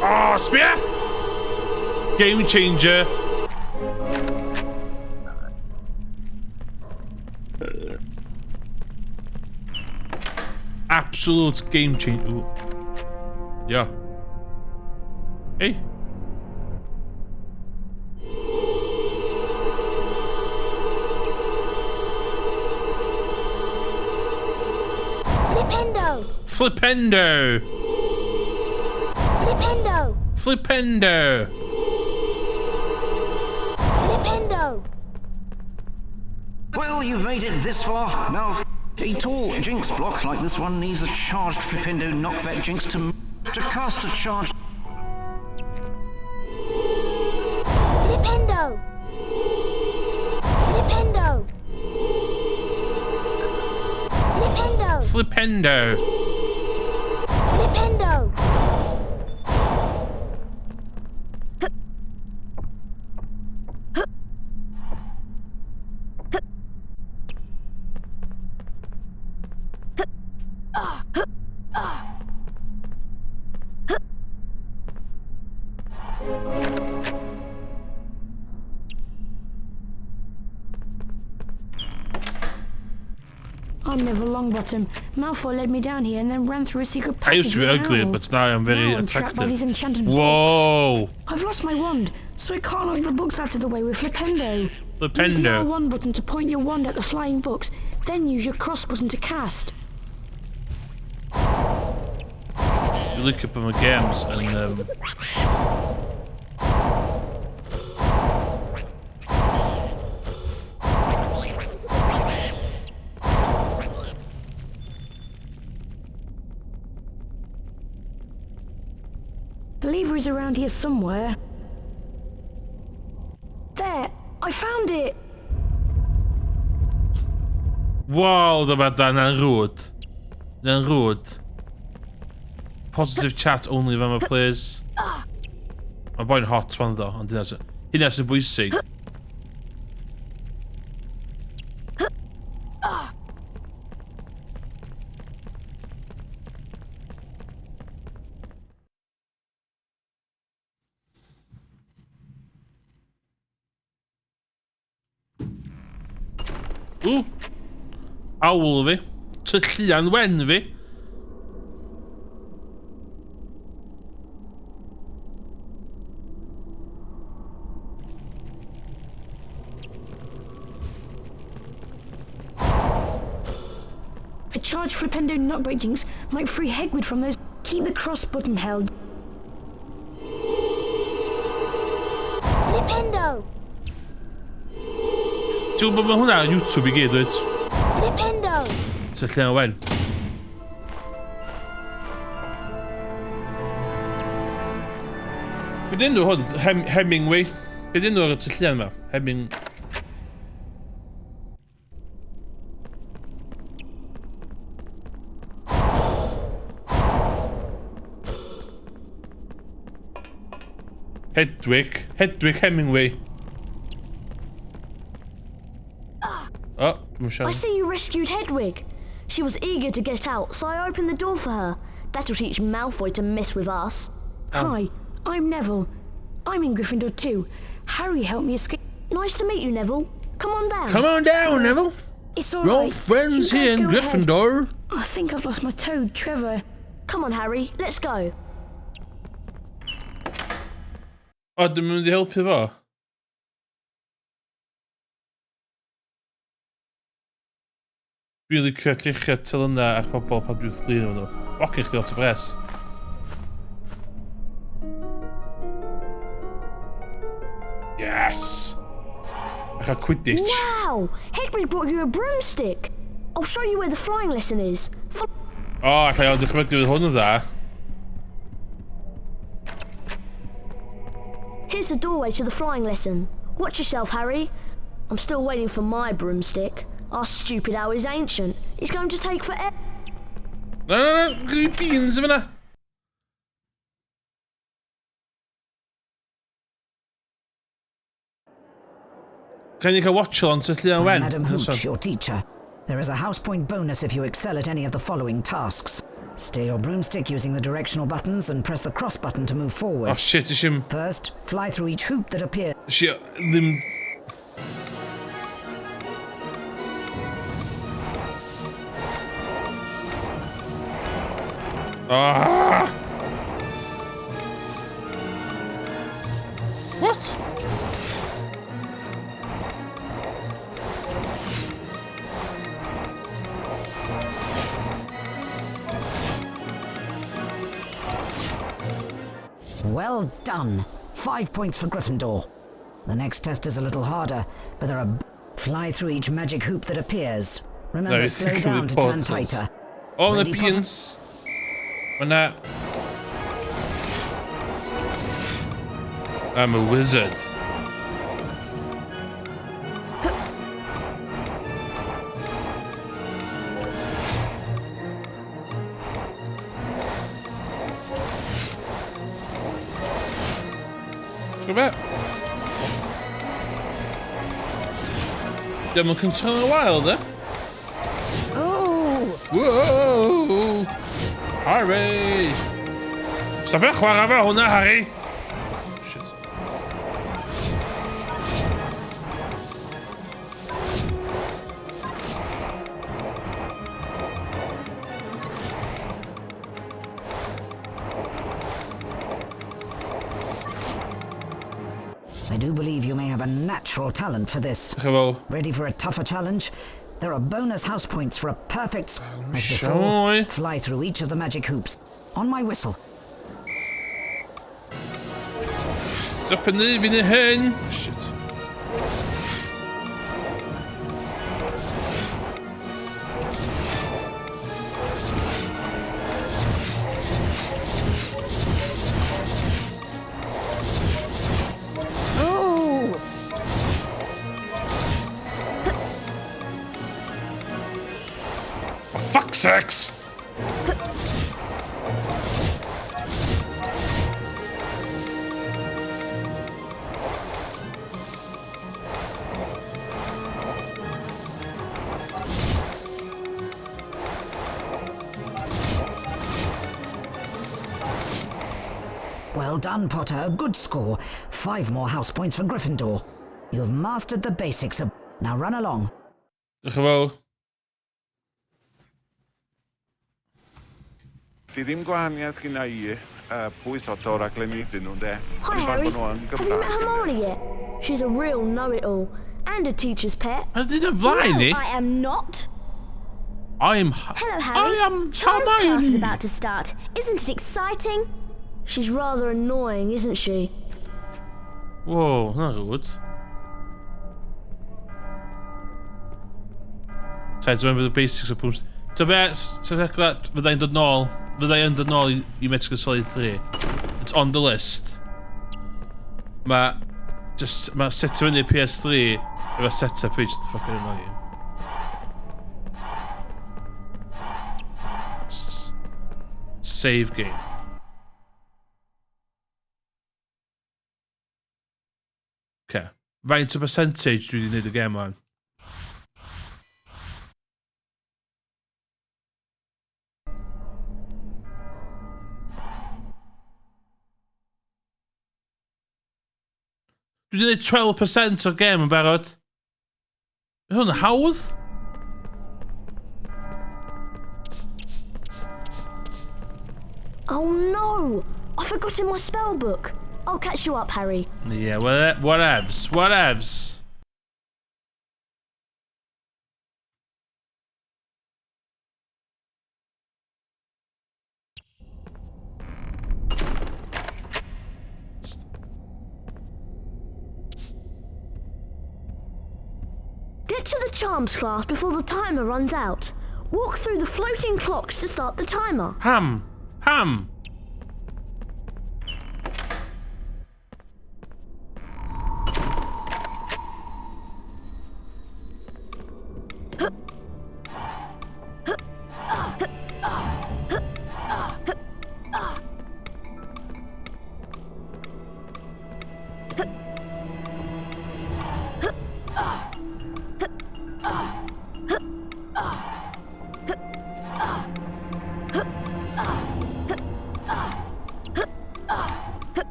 Speaker 1: Oh, sbia! Game changer. Absolute game changer. Ooh. Yeah. Hey.
Speaker 13: Flipendo!
Speaker 1: Flipendo!
Speaker 13: Flipendo!
Speaker 1: Flipendo!
Speaker 13: Flipendo!
Speaker 10: Well, you've made it this far. Now, a tall jinx block like this one needs a charged Flipendo knockback jinx to cast a charged.
Speaker 13: Flipendo! Flipendo! Flipendo!
Speaker 1: Flipendo!
Speaker 13: Flipendo!
Speaker 14: I'm Neville Longbottom. Malfoy led me down here and then ran through a secret
Speaker 1: I
Speaker 14: passage.
Speaker 1: used to be
Speaker 14: with an
Speaker 1: ugly,
Speaker 14: owl.
Speaker 1: but now I'm very
Speaker 14: Now I'm trapped by
Speaker 1: attractive.
Speaker 14: these enchanted books.
Speaker 1: Whoa!
Speaker 14: I've lost my wand, so I can't knock the books out of the way with Flipendo. Use the
Speaker 1: Flipendo.
Speaker 14: R1 button to point your wand at the flying books, then use your cross button to cast.
Speaker 1: You look up on my games and
Speaker 14: The lever is around here somewhere. There! I found it!
Speaker 1: Wow, dyma dan yn rude. Yn rude. Positive chat only from my players. Mae'n boi'n hot one though, ond hynna sy'n hynna sy'n bwysig. Ww. Awl fi. Tylluan wen fi.
Speaker 14: A charged Flipendo knockback jinx might free Hagrid from those. Keep the cross button held.
Speaker 13: Flipendo!
Speaker 1: Ti'n gwybod bod hwnna ar YouTube i gyd, wyt?
Speaker 13: Flipendo!
Speaker 1: Tylluan wen. Be di enw hwn? Hem Hemingway? Be di enw ar y tylluan yma? Heming... Hedwig. Hedwig Hemingway. Oh, dwi'n
Speaker 12: I
Speaker 1: siarad.
Speaker 12: see you rescued Hedwig. She was eager to get out, so I opened the door for her. That'll teach Malfoy to mess with us.
Speaker 14: Hi, I'm Neville. I'm in Gryffindor too. Harry helped me escape.
Speaker 12: Nice to meet you, Neville. Come on down.
Speaker 1: Come on down, Neville.
Speaker 14: It's all
Speaker 1: We're all
Speaker 14: right.
Speaker 1: friends
Speaker 14: You guys
Speaker 1: here in
Speaker 14: go ahead.
Speaker 1: Gryffindor.
Speaker 14: I think I've lost my toad, Trevor.
Speaker 12: Come on, Harry. Let's go.
Speaker 1: O, dwi'n mynd i helpu fo. Dwi'n licio lluchio telynau ar pobl pan dwi'n flin efo nhw. Oce, chdi lot o bres. Yes! A chael Quidditch.
Speaker 12: Wow! Hedwig brought you a broomstick. I'll show you where the flying lesson is.
Speaker 1: O, allai ond dychmygu fydd hwn yn dda.
Speaker 12: Here's the doorway to the flying lesson. Watch yourself, Harry. I'm still waiting for my broomstick. Our stupid owl is ancient. It's going to take forever.
Speaker 1: Na, na, na, gyd i beans yn fyna. Can you cael watch along to Llian
Speaker 15: I'm
Speaker 1: Wen?
Speaker 15: Madam
Speaker 1: Noson.
Speaker 15: Hooch, your teacher. There is a house point bonus if you excel at any of the following tasks. Steer your broomstick using the directional buttons and press the cross button to move forward.
Speaker 1: Oh shit, eisiau...
Speaker 15: First, fly through each hoop that appears.
Speaker 1: Eisiau... Ddim... Ah! What?
Speaker 15: Well done. 5 points for Gryffindor. The next test is a little harder, but there are fly through each magic hoop that appears. Remember,
Speaker 1: No,
Speaker 15: slow
Speaker 1: think of
Speaker 15: down
Speaker 1: the
Speaker 15: to turn
Speaker 1: portals.
Speaker 15: tighter.
Speaker 1: Oh, the
Speaker 15: Ready, Potter?
Speaker 1: beans. Mae I'm a wizard. Go back. Ddim yn control y wild, eh?
Speaker 15: Oh!
Speaker 1: Whoa! Harry! Stopia chwarae fe hwnna, Harry! Shit.
Speaker 15: do believe you may have a natural talent for this.
Speaker 1: Diolch yn fawr.
Speaker 15: Ready for a tougher challenge? There are bonus house points for a perfect... As
Speaker 1: Shall
Speaker 15: before,
Speaker 1: I?
Speaker 15: fly through each of the magic hoops. On my whistle.
Speaker 1: Stop yn neud fi'n hyn. Shit.
Speaker 13: Ooh!
Speaker 1: Oh, fuck sakes!
Speaker 15: Well done, Potter. A good score. 5 more house points for Gryffindor. You have mastered the basics of... Now run along.
Speaker 1: Diolch yn fawr.
Speaker 2: Di ddim gwahaniaeth gyda i pwy sort o raglenni ydyn nhw, de.
Speaker 12: Hi,
Speaker 2: Oni bai
Speaker 12: Harry.
Speaker 2: bod nhw yn
Speaker 12: Have you met
Speaker 2: Gymraeg, ynde.
Speaker 12: Hermione yet? She's a real know-it-all and a teacher's pet.
Speaker 1: I did a flaen
Speaker 13: No,
Speaker 1: ni.
Speaker 13: I am not.
Speaker 1: I'm...
Speaker 13: Hello, Harry.
Speaker 1: I am
Speaker 13: Charms class is
Speaker 1: Hermione.
Speaker 13: about to start. Isn't it exciting?
Speaker 12: She's rather annoying, isn't she?
Speaker 1: Whoa, not good. Try to remember the basics of boost. So be, so that fydda i'n dod nôl, fydda i'n dod nôl i Metal Gear Solid 3. It's on the list. Mae, just, mae set fyny PS3 efo setup fi just fucking annoying. Save game. Okay. Faint o percentage dwi wedi gwneud y gêm wan? Dwi wedi gwneud 12% o'r gêm yn barod. Mae hwn yn hawdd.
Speaker 12: Oh no! I've forgotten my spell book. I'll catch you up, Harry.
Speaker 1: Yeah, whatevs, whatevs.
Speaker 12: Get to the charms class before the timer runs out. Walk through the floating clocks to start the timer.
Speaker 1: Pam, Pam.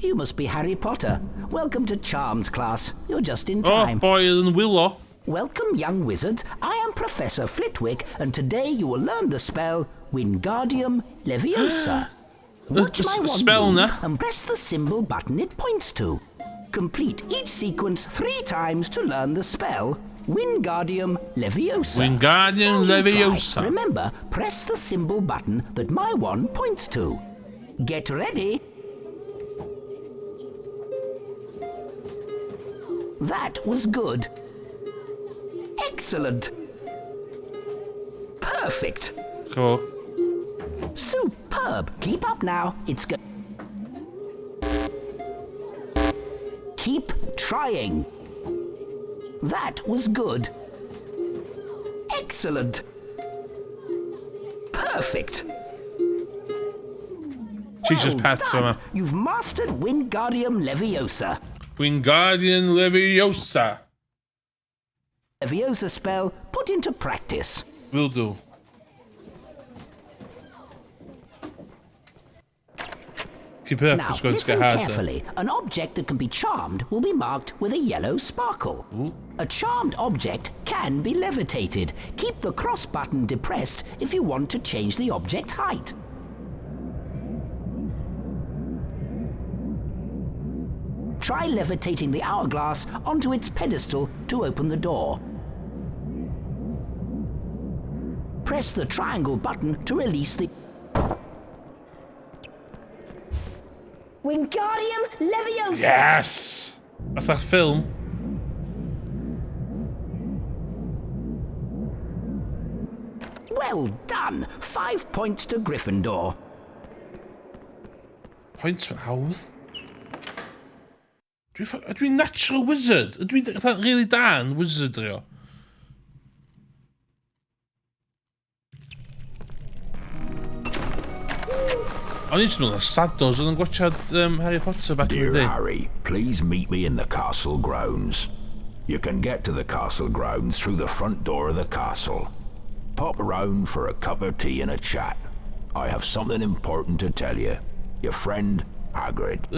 Speaker 10: You must be Harry Potter. Welcome to Charms class. You're just in
Speaker 1: Oh,
Speaker 10: time.
Speaker 1: boi yn wylo.
Speaker 10: Welcome, young wizards. I am Professor Flitwick, and today you will learn the spell Wingardium Leviosa. Watch my wand
Speaker 1: spell
Speaker 10: move
Speaker 1: na.
Speaker 10: and press the symbol button it points to. Complete each sequence 3 times to learn the spell Wingardium Leviosa.
Speaker 1: Wingardium
Speaker 10: Now you try.
Speaker 1: Leviosa.
Speaker 10: Remember, press the symbol button that my wand points to. Get ready. That was good. Excellent. Perfect.
Speaker 1: Cool.
Speaker 10: Superb. Keep up now. It's good. Keep trying. That was good. Excellent. Perfect.
Speaker 1: She's just
Speaker 10: Well
Speaker 1: pets
Speaker 10: done.
Speaker 1: yma.
Speaker 10: You've mastered Wingardium Leviosa.
Speaker 1: Wingardium Leviosa.
Speaker 10: Leviosa spell put into practice.
Speaker 1: Will do. Keep it up,
Speaker 10: Now,
Speaker 1: it's going to
Speaker 10: listen
Speaker 1: get harder.
Speaker 10: carefully. An object that can be charmed will be marked with a yellow sparkle. A charmed object can be levitated. Keep the cross button depressed if you want to change the object's height. Try levitating the hourglass onto its pedestal to open the door. Press the triangle button to release the...
Speaker 13: Wingardium Leviosa!
Speaker 1: Yes! Fatha'r ffilm.
Speaker 10: Well done! 5 points to Gryffindor.
Speaker 1: Pwynt yn hawdd. Dwi'n dwi natural wizard. Ydw i'n fatha really da yn wizardry o. O'n i'n meddwl Sados oedd yn gwachad Harry Potter back in
Speaker 11: Dear
Speaker 1: the day.
Speaker 11: Harry, please meet me in the castle grounds. You can get to the castle grounds through the front door of the castle. Pop round for a cup of tea and a chat. I have something important to tell you. Your friend, Hagrid.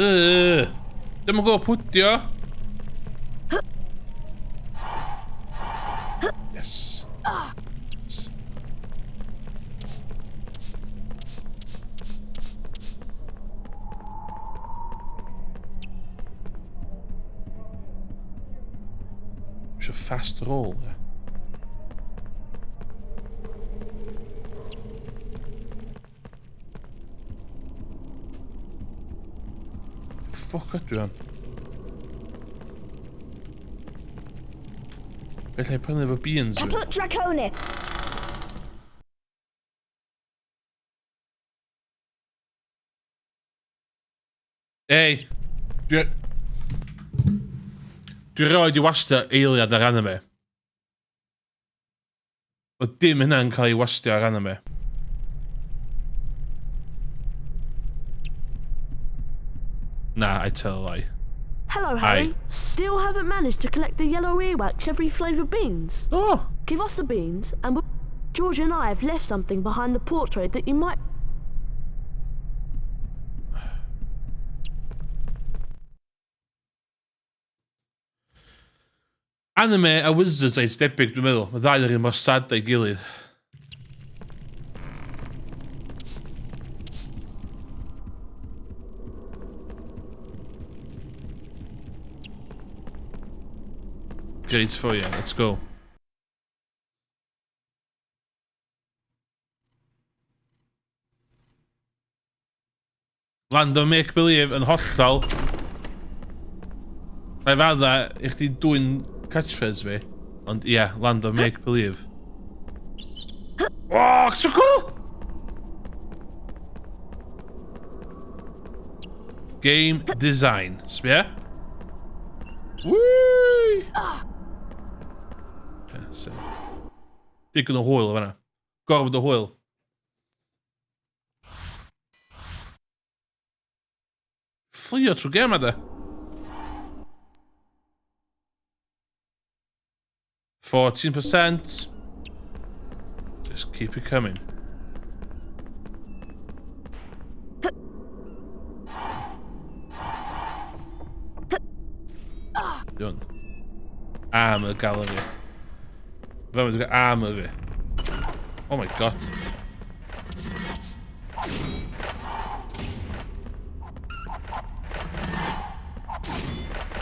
Speaker 1: Dim yn gwybod pwy 'di o. Yes. Isio fast roll, ie. Fuck ydw i on? Felly prynu efo beans fi.
Speaker 13: Caput Draconic.
Speaker 1: Ei, dwi roed i wastio eiliad ar anime. Oedd dim hynna'n cael ei wastio ar anime. Na, I tell a lie.
Speaker 12: Hello, Harry. Still haven't managed to collect the yellow earwax every flavour beans.
Speaker 1: Oh.
Speaker 12: Give us the beans, and we'll... George and I have left something behind the portrait that you might.
Speaker 1: Anime a Wizards reit debyg, dwi'n meddwl. Mae ddau yr un mor sad a'i gilydd. Great for you. Let's go. Land of Make Believe yn hollol. Na i fadda i chdi dwyn catchphrase fi. Ond ie, yeah, Land of Make Believe. Oh, so cool! Game design. Sbia? Woo! Okay, so. Digon o hwyl o fanna. Gorfod o hwyl. Fflio trwy gem de. 14%. Just keep it coming. Done. Armor gallery. Fe mae'n gael armor fi. Oh my God.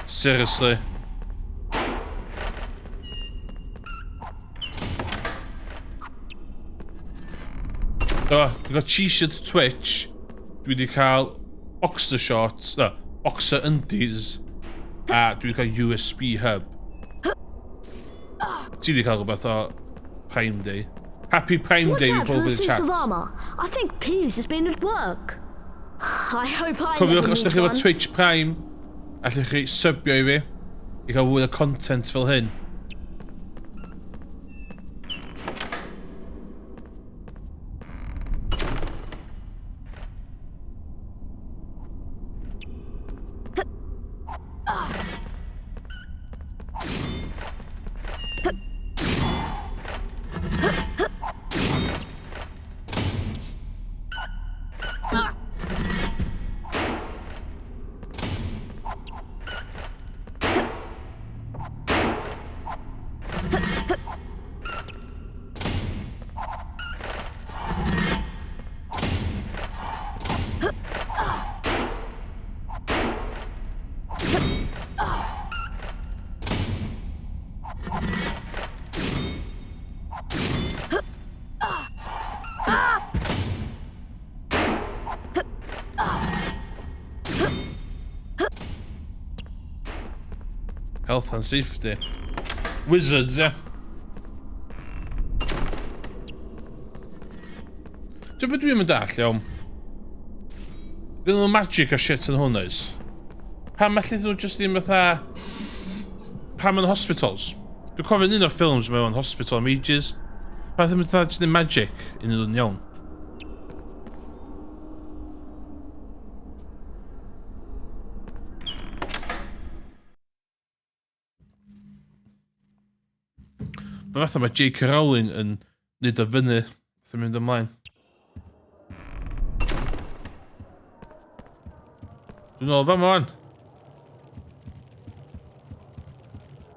Speaker 1: Seriously. Do, dwi'n cael t-shirt Twitch. Dwi wedi cael boxer shorts, no, boxer undies. A dwi wedi cael USB hub. Ti wedi cael rhywbeth o Prime Day. Happy Prime
Speaker 12: Watch
Speaker 1: Day i
Speaker 12: out for
Speaker 1: pob
Speaker 12: the
Speaker 1: yn y
Speaker 12: suits
Speaker 1: chat.
Speaker 12: of armor. I think Peeves has been at work. I hope I
Speaker 1: Cofiwch,
Speaker 12: never
Speaker 1: os
Speaker 12: need
Speaker 1: ydych chi efo
Speaker 12: one.
Speaker 1: Twitch Prime, allwch chi subio i fi i gael fwy o content fel hyn. Health and safety. Wizards, ie. Dwi'n beth dwi'n mynd all, iawn. Gynnu nhw magic a shit yn hwn, oes? Pam allu nhw just ddim fatha... Pam yn hospitals? Dwi'n cofio un o'r ffilms mewn hospital am ages. Pam ddim fatha just ddim magic yn nhw'n iawn. Mae fatha mae J.K. Rowling yn neud o fyny wrth mynd ymlaen. Dwi'n ôl fama wan.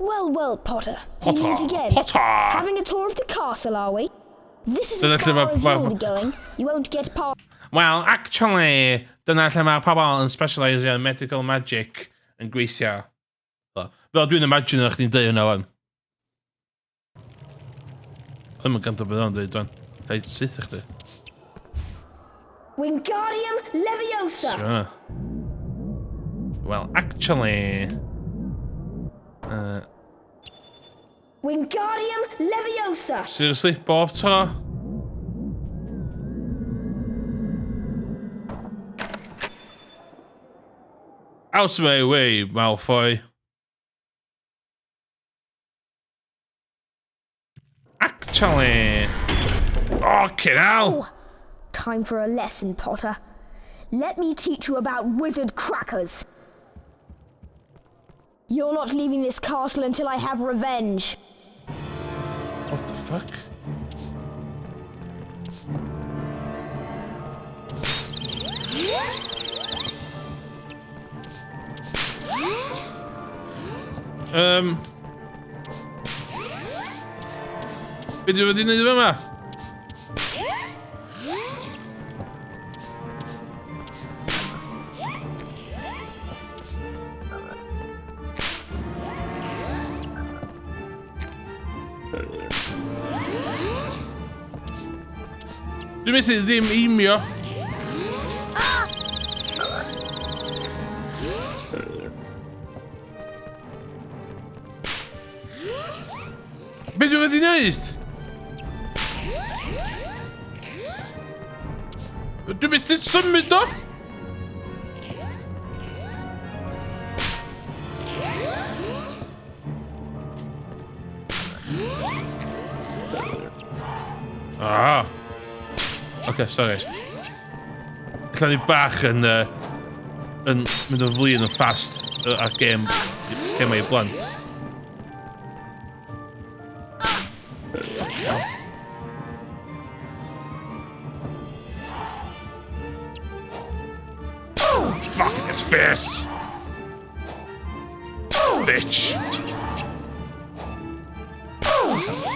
Speaker 13: Well, well, Potter.
Speaker 1: Potter.
Speaker 13: We meet again.
Speaker 1: Potter.
Speaker 13: Having a tour of the castle, are we? This is
Speaker 1: Dyna
Speaker 13: as
Speaker 1: lle
Speaker 13: far
Speaker 1: ma-
Speaker 13: as
Speaker 1: ma-
Speaker 13: you'll be going. You won't get past.
Speaker 1: Well, actually, dyna lle mae pobl yn specialisio in medical magic yn gweithio. Fel dwi'n imagine o'ch chdi'n deud hwnna wan. Ddim yn gwrando beth o'n dweud wan. Deud syth i chdi.
Speaker 13: Wingardium Leviosa.
Speaker 1: Sure. Well, actually...
Speaker 13: Wingardium Leviosa.
Speaker 1: Seriously, bob tro? Out of my way, Malfoy. Actually... Fucking hell!
Speaker 13: Oh, time for a lesson, Potter. Let me teach you about wizard crackers. You're not leaving this castle until I have revenge.
Speaker 1: What the fuck? Be dwi wedi gwneud yma? Dwi'n methu ddim aimio. Be dwi wedi wneud? Dwi'n methu symud o! Ah! Oce, okay, sorry. Ella ni bach yn, yn mynd yn flin yn fast ar gêm, gêm i blant. Fuck hell. Fucking his face! Bitch!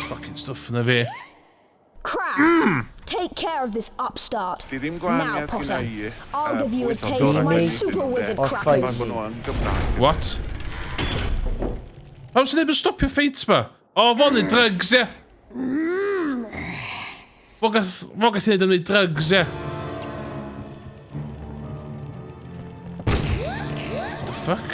Speaker 1: Fucking stuff yn y fi.
Speaker 13: Crap! Take care of this upstart.
Speaker 2: Di ddim
Speaker 13: Now,
Speaker 2: gwahaniaeth
Speaker 13: Potter,
Speaker 2: gyda i.
Speaker 13: I'll give you a
Speaker 2: pwy
Speaker 13: taste
Speaker 2: o'r
Speaker 13: of my
Speaker 2: raglenni
Speaker 13: super
Speaker 2: ydyn nhw,
Speaker 13: wizard
Speaker 2: de.
Speaker 5: Or
Speaker 13: crackers.
Speaker 5: fight
Speaker 2: Pan maen nhw yn Gymraeg.
Speaker 1: What? Pam sy'n neb yn stopio ffeit ma? O, fo'n neud drugs, ie. Fo gath i neud am neud drugs, ie. What the fuck?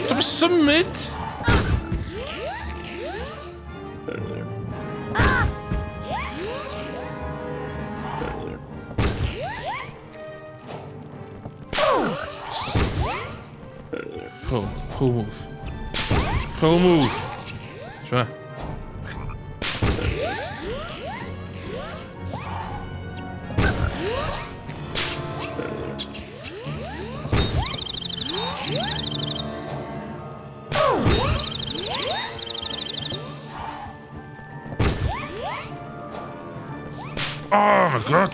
Speaker 1: Dwi'n symud! Pro, pro move. Pro move. Siwna. Oh my god!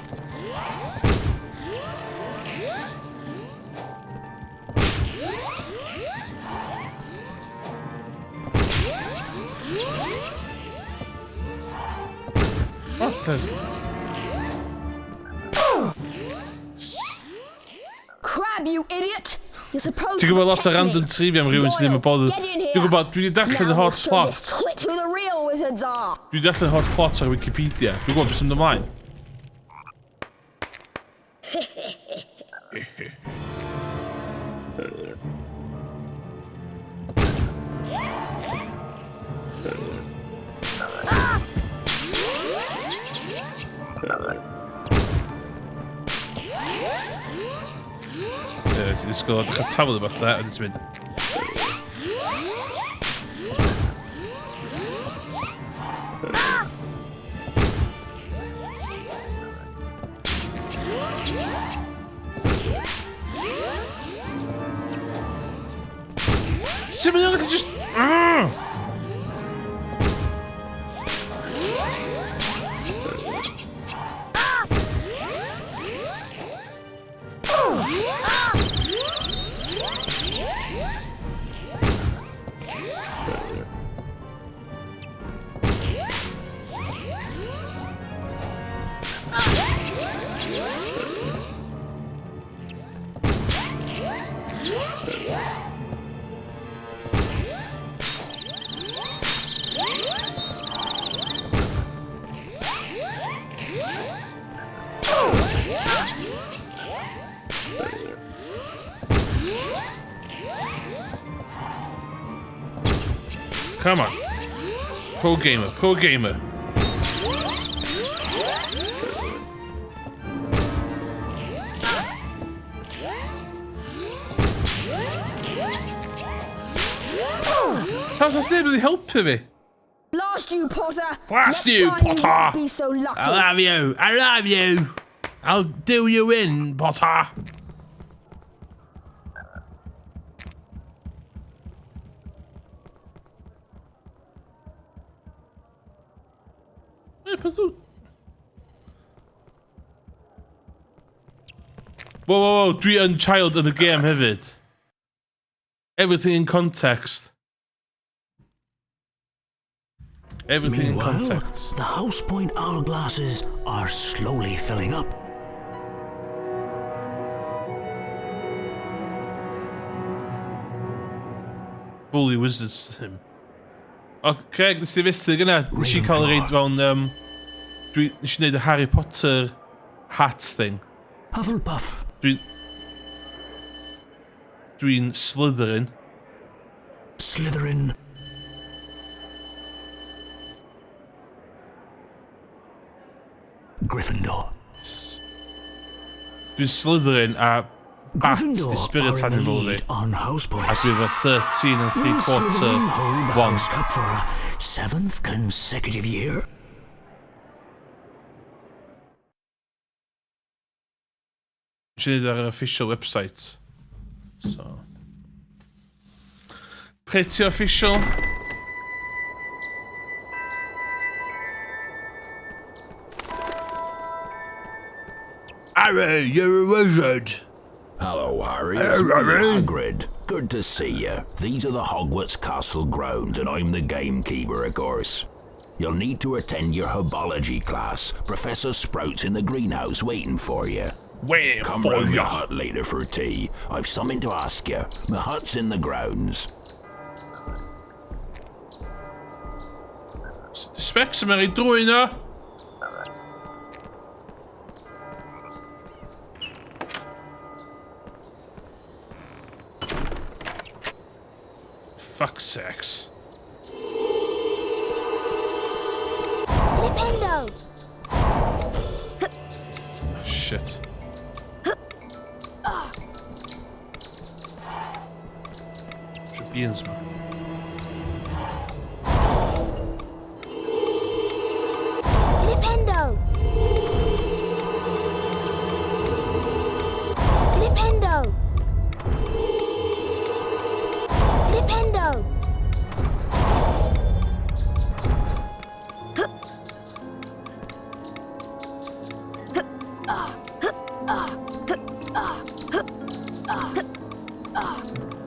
Speaker 1: Oh.
Speaker 13: Crab, you idiot! You're supposed
Speaker 1: Ti'n gwybod lot o random trivia am rhywun sydd ddim yn bothered.
Speaker 13: Get in here.
Speaker 1: Dwi'n gwybod, dwi wedi darllen y holl plot.
Speaker 13: Twit who the real wizards are.
Speaker 1: Dwi wedi darllen y holl plot ar Wikipedia. Dwi'n gwybod beth sy'n mynd ymlaen. Ie, ti'n disgwyl o dechrau taflu rhywbeth da, a ti'n mynd... Sut mae'n gallu just... Ah! Come on. Pro gamer, pro gamer. How's that really helpu fi?
Speaker 13: Blast you, Potter!
Speaker 1: Blast
Speaker 13: Next
Speaker 1: you,
Speaker 13: time You
Speaker 1: Potter!
Speaker 13: won't be so lucky.
Speaker 1: I love you! I love you! I'll do you in, Potter! Whoa, whoa, whoa, dwi yn child yn y game hefyd. Everything in context. Everything in
Speaker 10: Meanwhile,
Speaker 1: context.
Speaker 10: The house point hourglasses are slowly filling up.
Speaker 1: Bully wizards him. O, Craig, nes ti fethu gyna? Nes i cael ei reid fewn... dwi, nes i wneud y Harry Potter hat thing.
Speaker 10: Hufflepuff.
Speaker 1: Dwi'n Slytherin.
Speaker 10: Slytherin. Gryffindor.
Speaker 1: Dwi'n Slytherin a Bat
Speaker 10: Gryffindor
Speaker 1: di spirit
Speaker 10: are in the
Speaker 1: animal fi.
Speaker 10: lead on house points.
Speaker 1: A dwi efo 13 and 3
Speaker 10: Will
Speaker 1: quarter
Speaker 10: Slytherin hold the
Speaker 1: 1.
Speaker 10: House Cup for a seventh consecutive year?
Speaker 1: Nes i wneud ar yr official website. So. Pretty official. Harry, you're a wizard.
Speaker 16: Hello, Harry.
Speaker 1: Hello,
Speaker 16: It's me,
Speaker 1: Harry.
Speaker 16: Hagrid. Good to see you. These are the Hogwarts Castle grounds, and I'm the gamekeeper, of course. You'll need to attend your herbology class. Professor Sprout's in the greenhouse waiting for you.
Speaker 1: Waiting
Speaker 16: Come
Speaker 1: for
Speaker 16: round the
Speaker 1: ya.
Speaker 16: hut later for tea. I've something to ask you. My hut's in the grounds.
Speaker 1: Specs yma rei drwy na. Fuck sakes.
Speaker 13: Flipendo!
Speaker 1: Shit. Should beans, man.
Speaker 13: Flipendo! Flipendo! Flipendo!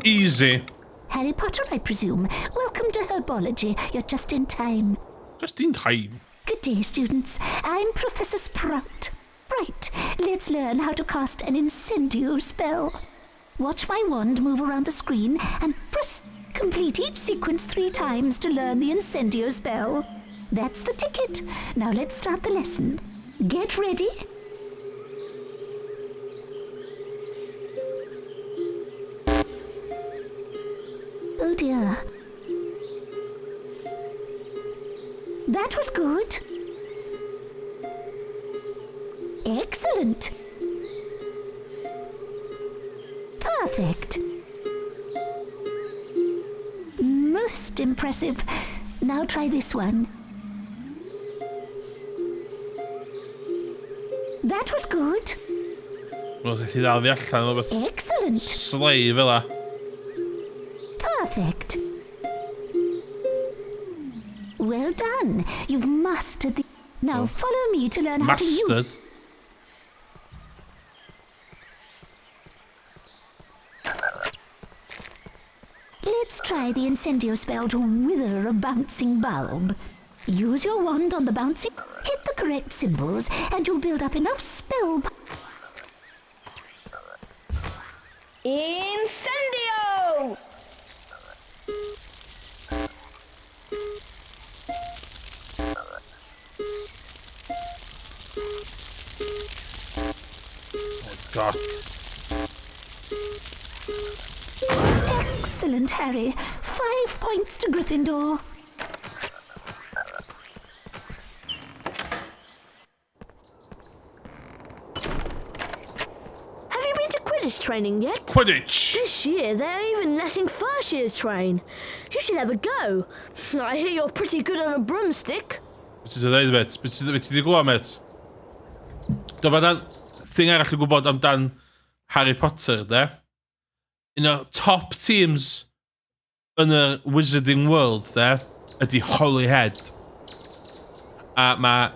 Speaker 1: Easy.
Speaker 17: Harry Potter, I presume. Welcome to Herbology. You're just in time.
Speaker 1: Just in time.
Speaker 17: Good day, students. I'm Professor Sprout. Right, let's learn how to cast an incendio spell. Watch my wand move around the screen and press complete each sequence 3 times to learn the incendio spell. That's the ticket. Now let's start the lesson. Get ready. Oh dear. That was good. Excellent. Perfect. Most impressive. Now try this one. That was good.
Speaker 1: Wel, ti ddal fi allan o beth.
Speaker 17: Excellent.
Speaker 1: Slay fel la.
Speaker 17: Perfect. Well done. You've mastered the... Now
Speaker 1: Oh.
Speaker 17: follow me to learn how to use...
Speaker 1: Mastered.
Speaker 17: Let's try the incendio spell to wither a bouncing bulb. Use your wand on the bouncing... Hit the correct symbols and you'll build up enough spell...
Speaker 13: Incendio!
Speaker 1: Oh, God.
Speaker 17: Excellent, Harry. 5 points to Gryffindor.
Speaker 12: Have you been to Quidditch training yet?
Speaker 1: Quidditch!
Speaker 12: This year they're even letting first years train. You should have a go. I hear you're pretty good on a broomstick.
Speaker 1: Be ti 'di ddeud, mate? Be ti 'di glywed, mate? Dyma dan thing arall i gwybod amdan Harry Potter, de. Un o'r top teams yn y Wizarding World, de, ydy Holyhead. A mae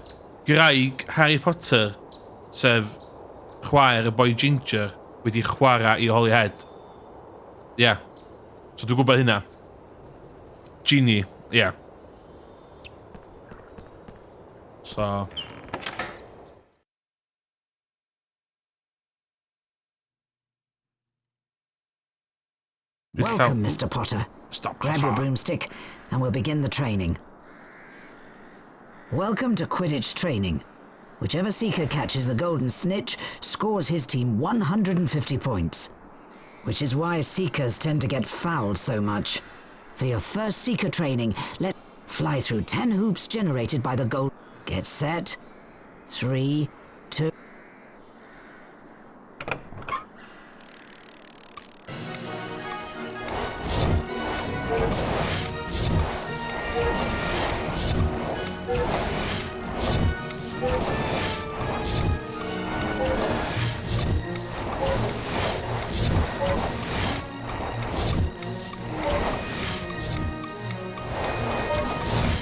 Speaker 1: gwraig Harry Potter, sef chwaer y boi Ginger, wedi chwarae i Holyhead. Ie. Yeah. So dwi'n gwybod hynna. Ginny, ie. Yeah. So...
Speaker 15: Welcome, Mr. Potter.
Speaker 1: Stop.
Speaker 15: Grab your broomstick and we'll begin the training. Welcome to Quidditch training. Whichever seeker catches the golden snitch scores his team 150 points. Which is why seekers tend to get fouled so much. For your first seeker training, let fly through 10 hoops generated by the gold. Get set. 3, 2.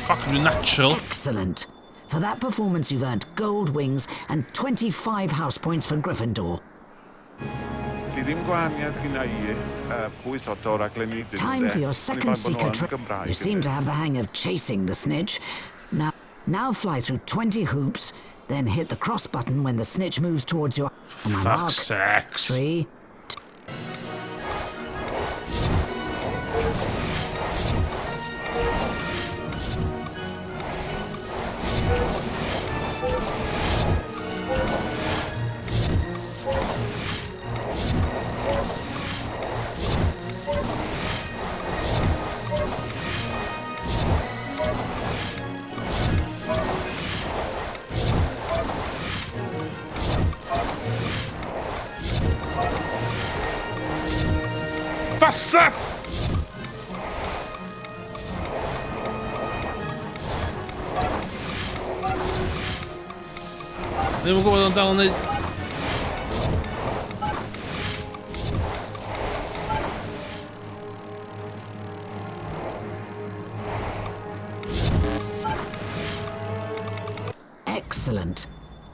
Speaker 1: Fucking natural.
Speaker 15: Excellent. For that performance, you've earned gold wings and 25 house points for Gryffindor.
Speaker 2: Di ddim gwahaniaeth gyda i pwy sort o raglenni ydyn nhw,
Speaker 15: Time
Speaker 2: de.
Speaker 15: for your
Speaker 2: Oni
Speaker 15: second
Speaker 2: bai bod nhw
Speaker 15: seeker
Speaker 2: yn
Speaker 15: trip.
Speaker 2: Gymraeg,
Speaker 15: You seem
Speaker 2: yndyn.
Speaker 15: to have the hang of chasing the snitch. Now fly through 20 hoops, then hit the cross button when the snitch moves towards your. On my
Speaker 1: Fuck's
Speaker 15: mark.
Speaker 1: sakes.
Speaker 15: 3, 2.
Speaker 1: Bastard! Ddim yn gwybod o'n dal yn neud...
Speaker 15: Excellent.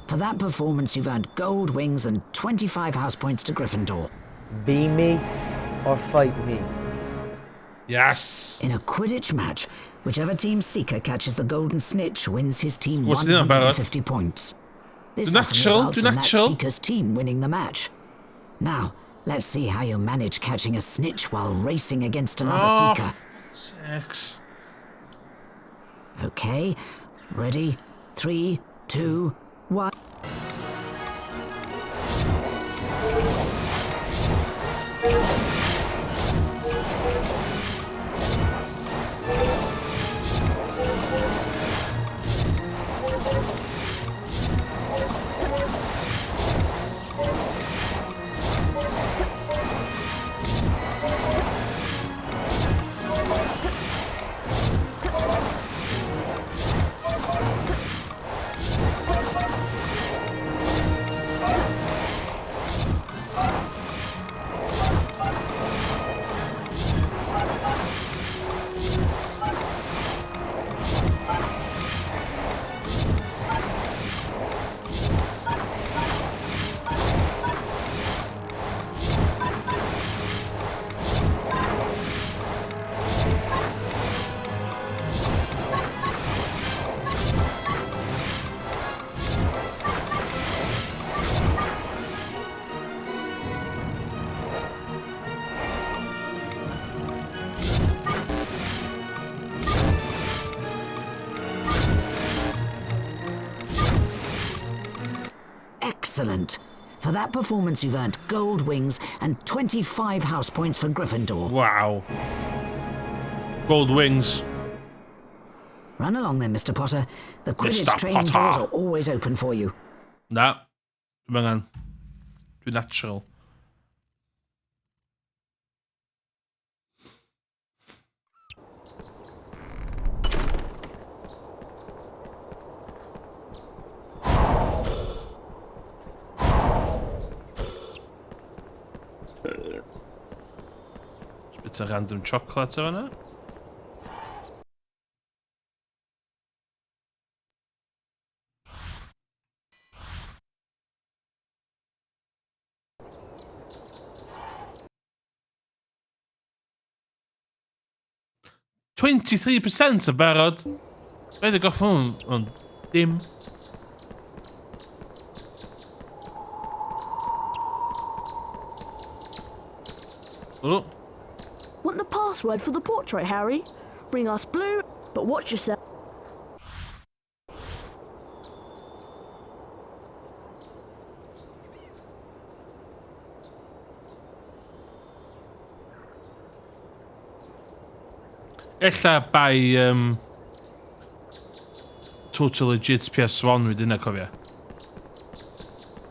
Speaker 15: For that performance, you've earned gold wings and 25 house points to Gryffindor.
Speaker 5: Be me or fight me.
Speaker 1: Yes.
Speaker 15: In a Quidditch match, Whichever team's seeker catches the golden snitch wins his team
Speaker 1: What's the barod?
Speaker 15: 150 points. This
Speaker 1: Dwi'n
Speaker 15: often
Speaker 1: natural,
Speaker 15: results
Speaker 1: dwi'n
Speaker 15: in that
Speaker 1: natural.
Speaker 15: seeker's team winning the match. Now, let's see how you manage catching a snitch while racing against another
Speaker 1: Oh,
Speaker 15: seeker.
Speaker 1: Six.
Speaker 15: Okay, ready? Three, two, one. Excellent. For that performance, you've earned gold wings and 25 house points for Gryffindor.
Speaker 1: Wow. Gold wings.
Speaker 15: Run along then, Mr. Potter. The Quidditch
Speaker 1: Mr.
Speaker 15: training
Speaker 1: Potter.
Speaker 15: doors are always open for you.
Speaker 1: Na. Dwi'n angen. Dwi'n natural. Just bit of random chocolate o fan'na. £23 yn barod. Be di goffwn ond dim. Oh,
Speaker 12: Want the password for the portrait, Harry? Bring us blue, but watch yourself.
Speaker 1: Ella bai um, Total Legit PS1 wedi yna, cofia.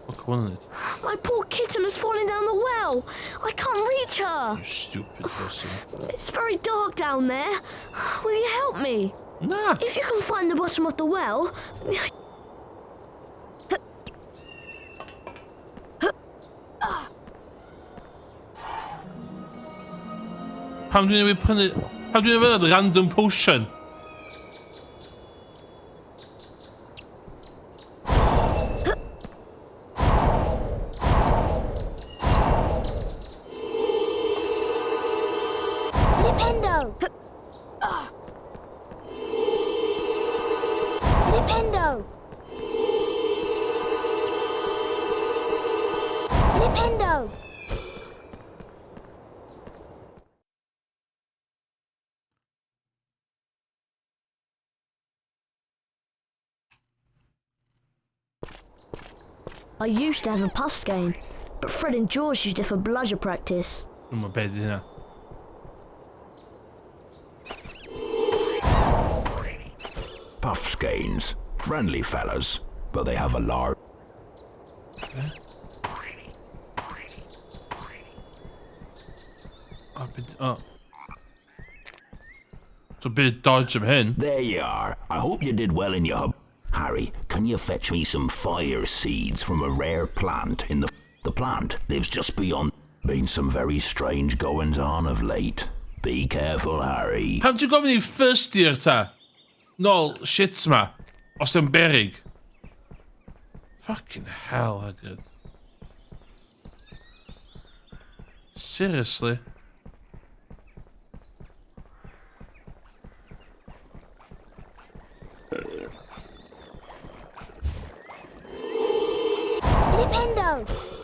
Speaker 1: Fuck, hwn yn it.
Speaker 12: My poor kitten has fallen down the well. I can't reach her.
Speaker 1: You stupid person.
Speaker 12: It's very dark down there. Will you help me?
Speaker 1: Na.
Speaker 12: If you can find the bottom of the well.
Speaker 1: Pam dwi'n newid prynu... Pam dwi'n newid random potion?
Speaker 13: Flipendo! Flipendo! Flipendo!
Speaker 12: I used to have a puff skein, but Fred and George used it for bludger practice.
Speaker 1: Dwi'n meddwl beth ydi hynna.
Speaker 16: Puffskeins. Friendly fellas, but they have a large.
Speaker 1: O, byd... O. So bit of dodge am hyn.
Speaker 16: There you are. I hope you did well in your hub. Harry, can you fetch me some fire seeds from a rare plant in the. The plant lives just beyond. Been some very strange goings on of late. Be careful, Harry.
Speaker 1: Pam ti'n gofyn i first year ta? Nôl shit ma. Os di'n berig. Fucking hell, Hagrid. Seriously?
Speaker 13: Flipendo!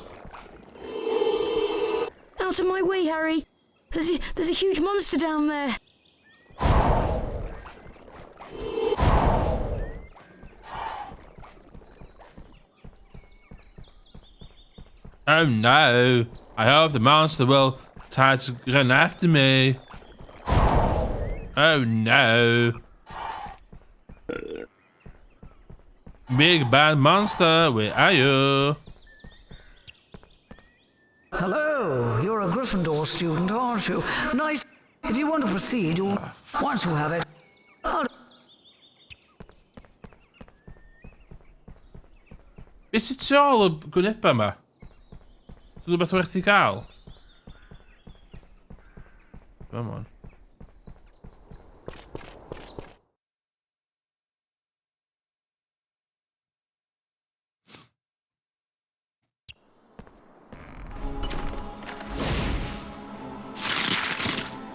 Speaker 14: Out of my way, Harry. There's a huge monster down there.
Speaker 1: Oh no. I hope the monster will try to run after me. Oh no. Big bad monster, where are you?
Speaker 15: Hello, you're a Gryffindor student, aren't you? Nice. If you want to proceed, you'll once you have it. I'll
Speaker 1: Beth sy'n tu ôl y gwynebau yma? Dwi'n rhywbeth werth i gael? Come on.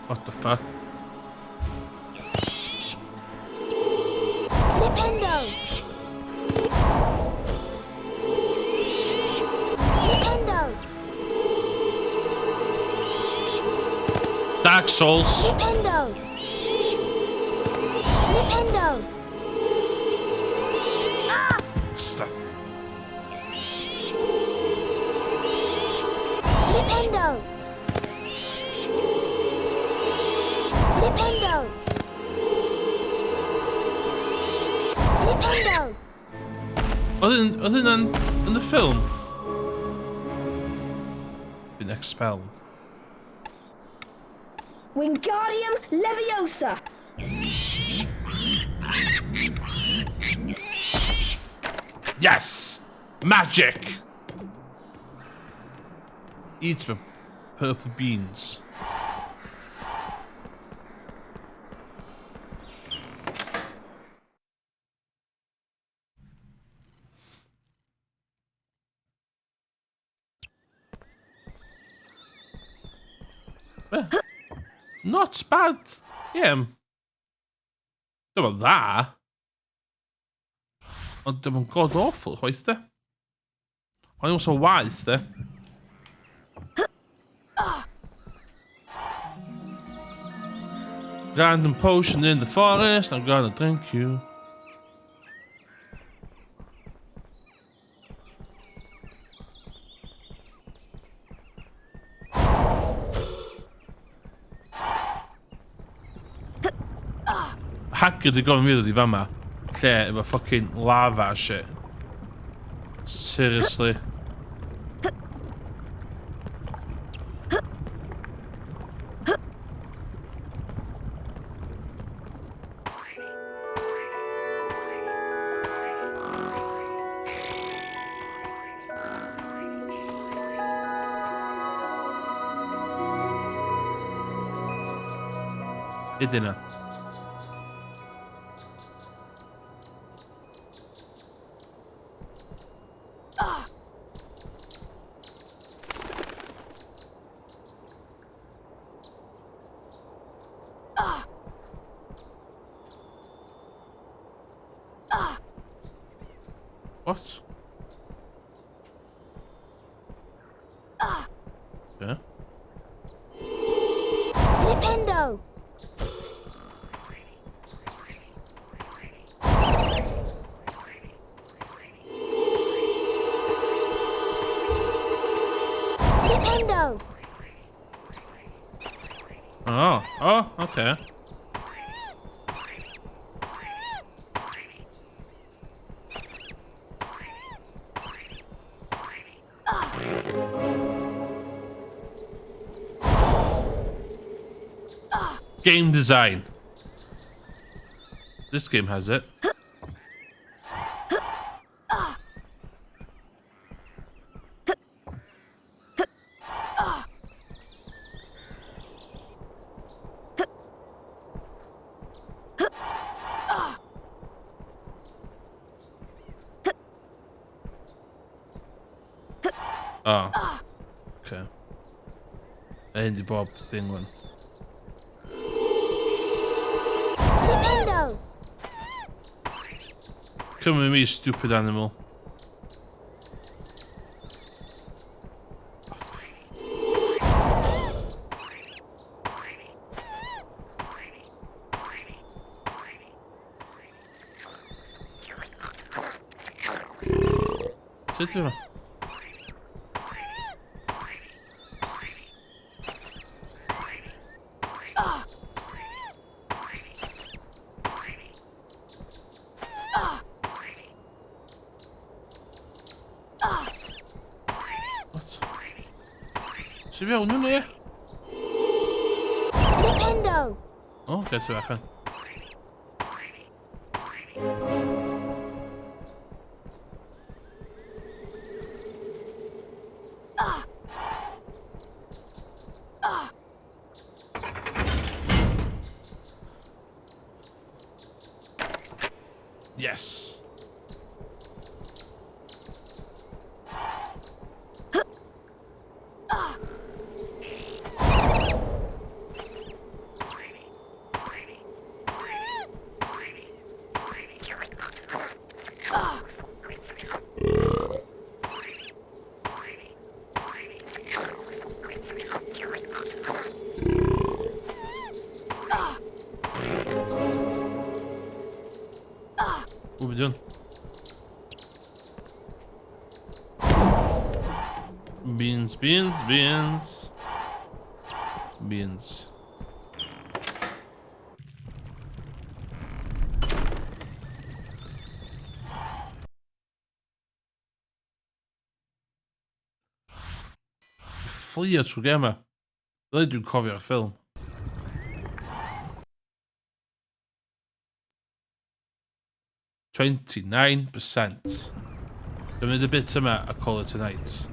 Speaker 1: What the fuck?
Speaker 13: Flipendo! Flipendo!
Speaker 1: Dark Souls.
Speaker 13: Flipendo! Flipendo! Ah!
Speaker 1: Stop.
Speaker 13: Flipendo! Flipendo! Flipendo!
Speaker 1: Oedd hynna'n yn y ffilm? Been expelled.
Speaker 13: Wingardium Leviosa!
Speaker 1: Yes! Magic! Eat my purple beans. Eh, not bad game. Dim yn dda. Ond dim yn god awful chwaith de. Ond ddim so waeth de. Random potion in the forest, I'm gonna drink you. Hagrid di gofyn fi ddod i fama. Lle efo fucking lava a shit. Seriously. Ydyn nhw. What? Yeah.
Speaker 13: Flipendo! Flipendo!
Speaker 1: Oh, okay. Game design. This game has it. Oh. Okay. Andy Bob thing one.
Speaker 13: Flipendo!
Speaker 1: Come with me, stupid animal. Sut yma? What? Ti fewn hwnna, ie?
Speaker 13: Flipendo!
Speaker 1: O, oh, beth yw allan. Yes. Ww, beth hwn? Beans, beans, beans. Beans. Fflio trwy gema. Fel dwi'n cofio'r ffilm. 29%. Dwi'n mynd y bit yma a call it a night.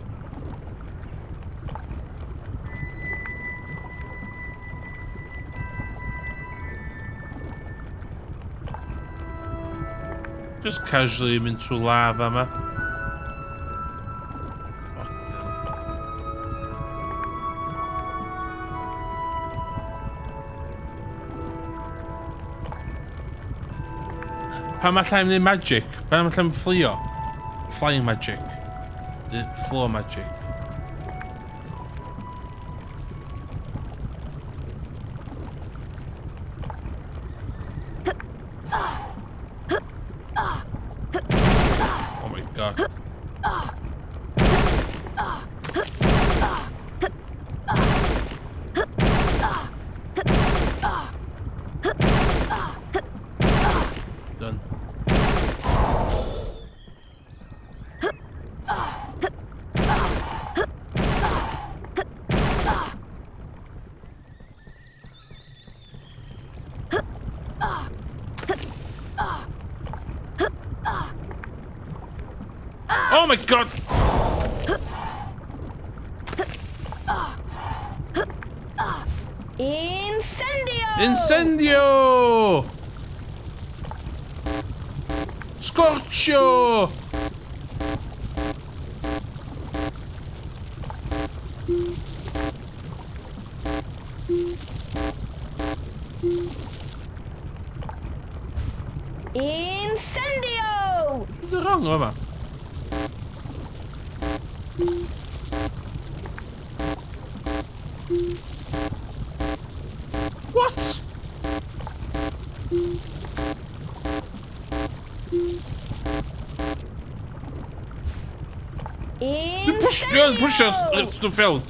Speaker 1: Just casually mynd trwy lava yma. Fucking hell. Pam allai'n wneud magic? Pam allai'n fflio? Flying magic. Floor magic. Oh my god. Done. Oh my god!
Speaker 13: Incendio!
Speaker 1: Incendio! Scorchio!
Speaker 13: Incendio!
Speaker 1: Beth yw'n wrong o yma? What? Dwi'n pwsh, dwi'n pwysio stwff fewn.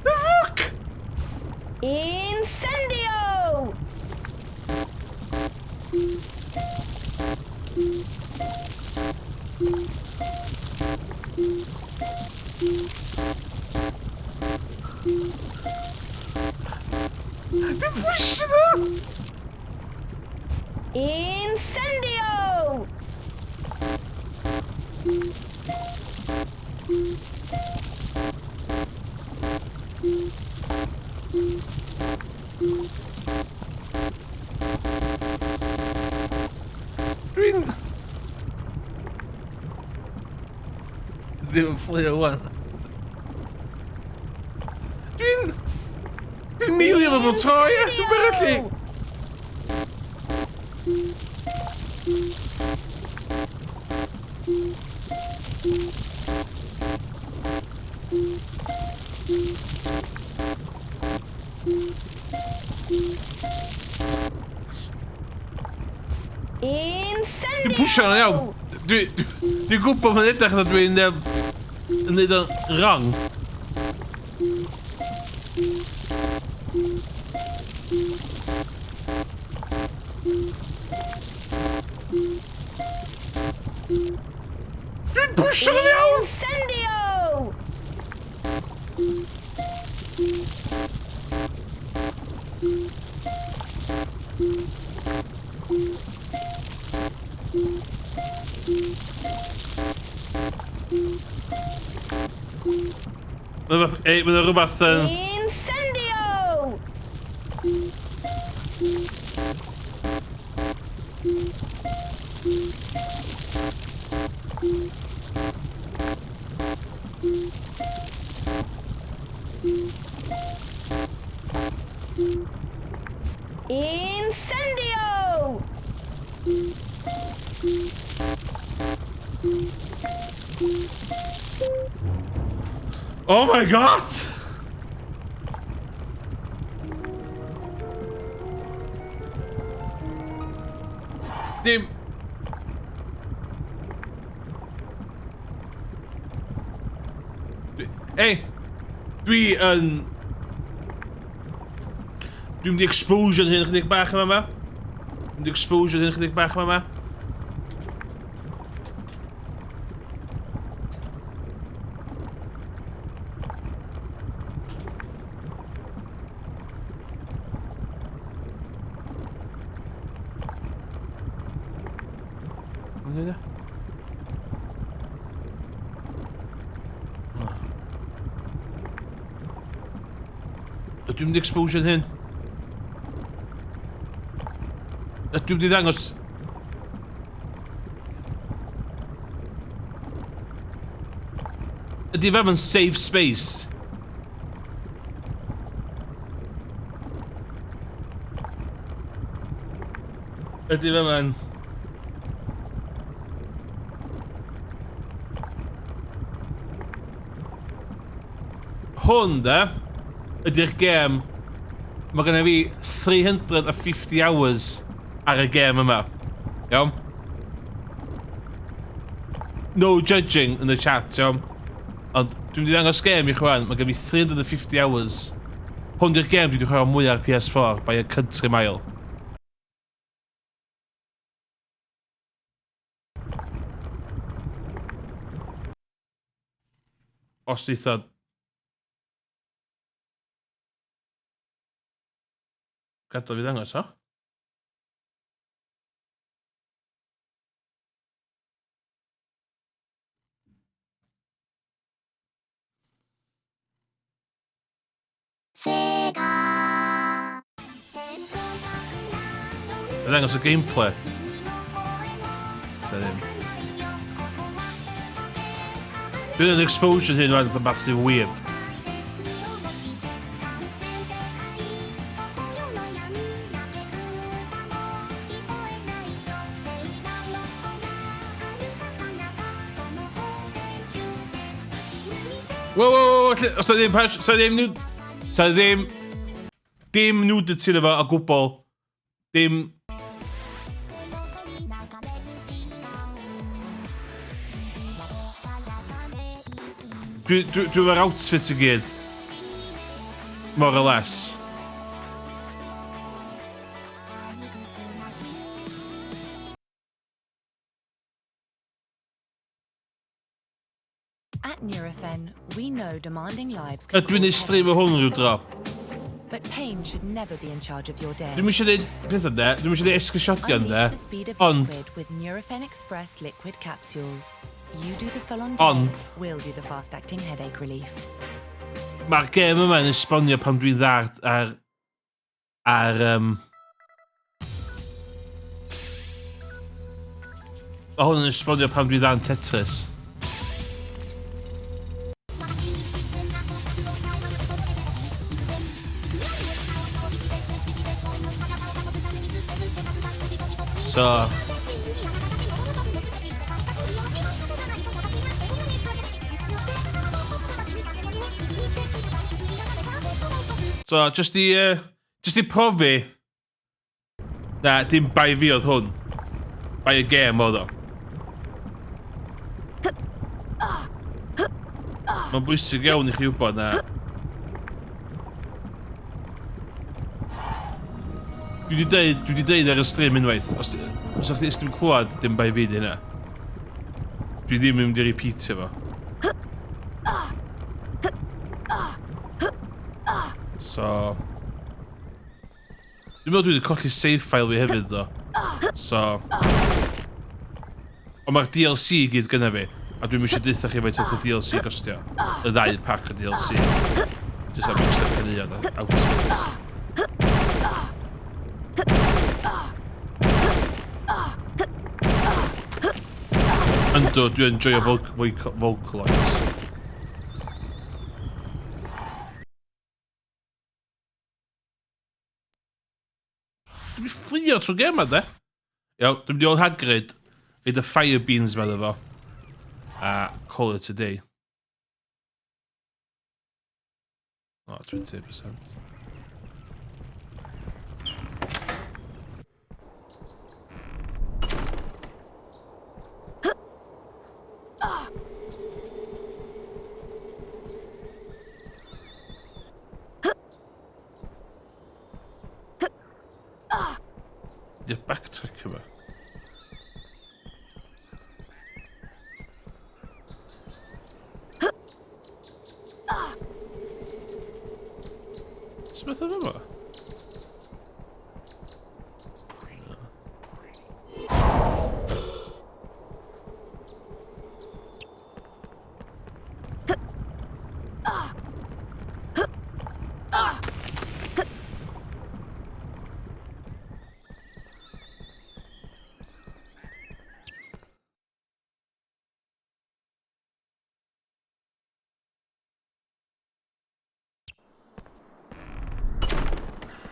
Speaker 1: The fuck?
Speaker 13: Incendio!
Speaker 1: Dwi'n pwysio nhw!
Speaker 13: Incendio!
Speaker 1: Dwi'n... Ddim yn fflio wan. Dwi'n... Dwi'n neilio fo bob tro, ie? Dwi'n beryllu!
Speaker 13: Incendio!
Speaker 1: Dwi'n pwysio yn iawn. Dwi'n dwi gwybod mae'n edrych na dwi'n yn neud o'n wrong. Dwi'n pwysio yn iawn!
Speaker 13: Incendio!
Speaker 1: Mae rhywbeth, ei, mae rhywbeth yn...
Speaker 13: Incendio! Incendio!
Speaker 1: Oh my god! Dim... Ei! Dwi yn... Dwi'n mynd i exposure hyn chydig bach yma yma. Dwi'n mynd i exposure hyn chydig bach yma yma. Ond e? Ydw i'n mynd i exposure hyn? Ydw i'n mynd i ddangos... Ydy fe yn safe space? Ydy fe yn... Hwn, de, ydy'r gêm... Mae genna fi 350 hours ar y gêm yma. Iawn? No judging in the chat, iawn? Ond dwi'n mynd i ddangos gêm i chwan, mae gen fi 350 hours. Hwn di'r gêm dwi wedi chwarae mwy ar PS4 by a country mile. Os eitha... Gadael fi ddangos, o?
Speaker 17: Sega.
Speaker 1: Yn ddangos y gameplay. Sa ddim. Dwi'n yn exposure hyn rwan, fatha massive weird. Whoa, whoa, whoa, os ddim, sa ddim, sa ddim, dim nudity na fo o gwbl. Dim... Dwi, dwi, dwi efo'r outfit i gyd. More or less.
Speaker 18: At Nurofen, we know demanding lives can
Speaker 1: Ydw i'n neud stream o hwn rhyw dro.
Speaker 18: But pain should never be in charge of your day.
Speaker 1: Dwi'm eisiau neud pethau de, dwi'm eisiau neud esgusodion de,
Speaker 18: Unleash the speed of
Speaker 1: ond...
Speaker 18: liquid with Nurofen Express liquid capsules. You do the full-on
Speaker 1: Ond...
Speaker 18: we'll do the fast-acting headache relief.
Speaker 1: Mae'r gêm yma yn esbonio pan dwi'n dda ar... ar... Mae hwn yn esbonio pan dwi'n dda yn Tetris. So... So, just i... Jyst i profi... Na, dim bai fi oedd hwn. Bai y gêm oedd o. Mae'n bwysig iawn i chi wybod na... Dwi wedi deud, dwi wedi deud ar y stream unwaith, os, os ydych chi'n clywed, dim bai fi di hynna. Dwi ddim yn mynd i repeatio fo. So... Dwi'n meddwl dwi wedi colli save file fi hefyd, ddo. So... Ond mae'r DLC i gyd gyda fi, a dwi'n eisiau deutha chi faint oedd y DLC gostio. Y ddau pack o DLC. Just am extra caneuon a outfits. Yndw, dwi'n enjoyo Vocaloids. Dwi'n mynd fflio trwy gêm ma, de. Iawn, dwi'n mynd i ôl Hagrid, reid y fire beans ma iddo fo. A call it a day. Oh, 20%. Di'r backtrack yma. Sut beth oedd yma?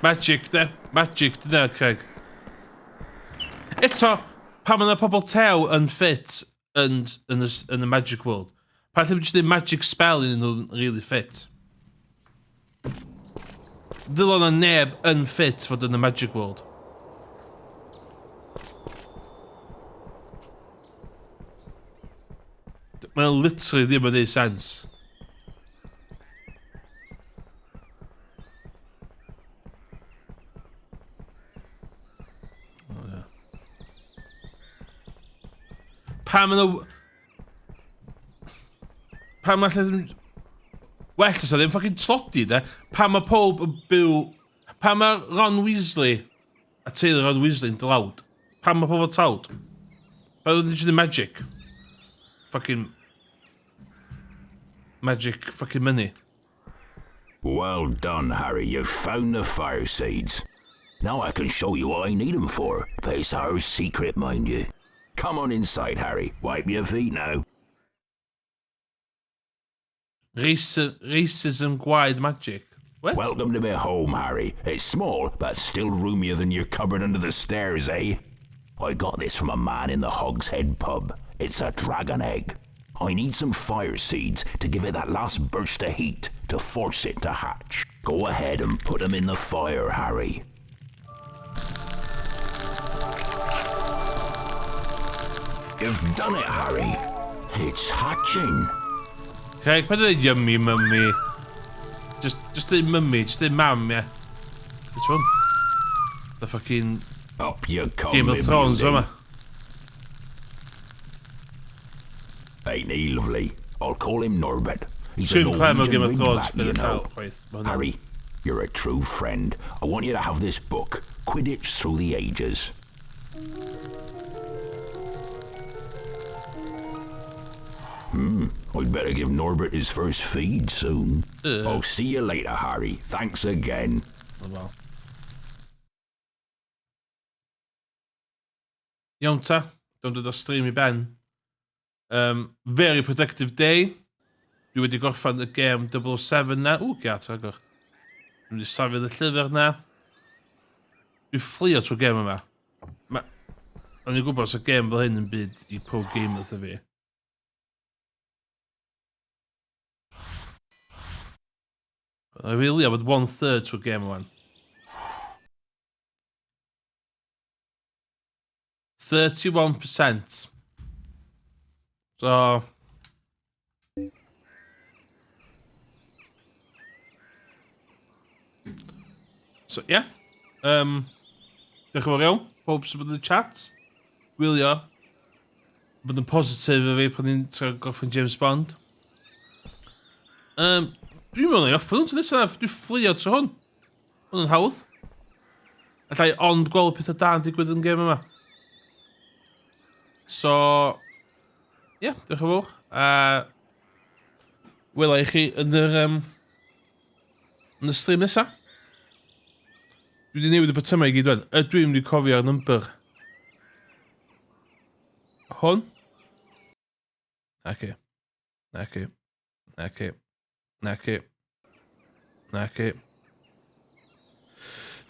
Speaker 1: Magic, de. Magic, dyna, Craig. Eto, pan mae yna pobl tew yn ffit yn, yn, y, yn y Magic World, pan lle jyst magic spell iddyn nhw'n really fit? Ddylon na neb yn ffit fod yn y Magic World. Mae'n literally ddim yn neud sens. Oh, yeah. Pam yn y... Pam allai ddim... Well, os ddim fucking tlodi, de. Pam mae pob yn byw... Pam mae Ron Weasley a teulu Ron Weasley yn dlawd? Pam mae pobl tlawd? Pam ddim eisiau magic? Fucking... Magic fucking money.
Speaker 16: Well done, Harry. You've found the fire seeds. Now I can show you what I need 'em for. But it's our secret, mind you. Come on inside, Harry. Wipe your feet now.
Speaker 1: Raci racism gwaed magic. What?
Speaker 16: Welcome to my home, Harry. It's small, but still roomier than your cupboard under the stairs, eh? I got this from a man in the Hog's Head pub. It's a dragon egg. I need some fire seeds to give it that last burst of heat to force it to hatch. Go ahead and put 'em in the fire, Harry. You've done it, Harry. It's hatching.
Speaker 1: Craig, paid â dweud yummy mummy. Just, just dweud mummy, just dweud mam, ie. Which one? The fucking...
Speaker 16: Up you come,
Speaker 1: Game of Thrones, yma.
Speaker 16: Ain't he lovely? I'll call him Norbert. He's a
Speaker 1: Dwi'n clem o
Speaker 16: Norwegian
Speaker 1: Game of Thrones
Speaker 16: ridgeback, you
Speaker 1: bydd y
Speaker 16: know.
Speaker 1: llaw, chwaith. Ma' hwnna'n-
Speaker 16: Harry, you're a true friend. I want you to have this book, Quidditch Through the Ages. Hmm, I'd better give Norbert his first feed soon. I'll see you later, Harry. Thanks again.
Speaker 1: Oh, well. Iawn ta, dwi'n dod o stream i ben. Um, very productive day. Dwi wedi gorffan y gêm 007 na. Ww, giat, agor. Dwi'n wedi safio y llyfr na. Dwi'n fflio trwy gêm yma. Ma... O'n i'n gwybod os y gêm fel hyn yn byd i pro gamer wrtho fi. I really, I would one third trwy gêm yma. 31%. So... So, ie. Yeah. Diolch yn fawr iawn, pob sy'n bod yn y chat. Wylio. Bod yn positif efo fi pan ni'n trio gorffen James Bond. Dwi'n meddwl na i orffen hwn tro nesaf. Dwi'n fflio trwy hwn. Hwn yn hawdd. Alla i ond gweld pethau da yn digwydd yn gêm yma. So, ie, yeah, diolch yn fawr. A wela i chi yn y stream nesaf. Dwi wedi newid y botymau i gyd wan. Ydw i'n mynd i cofio'r number? Hwn? Naci. Naci. Naci. Naci. Naci.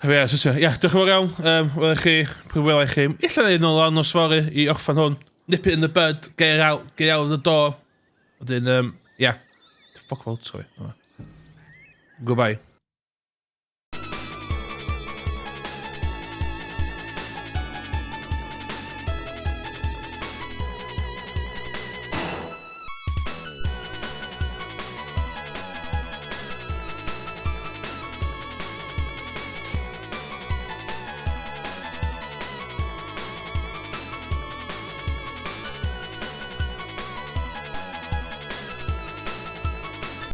Speaker 1: Ie, so, ie, diolch yn fawr iawn. Wela i chi, pryd wela i chi. Ella neud nôl lan nos fory i orffan hwn. Nip it in the bud, get out of the door. Wedyn, yeah. Fuck about, sorry. Goodbye.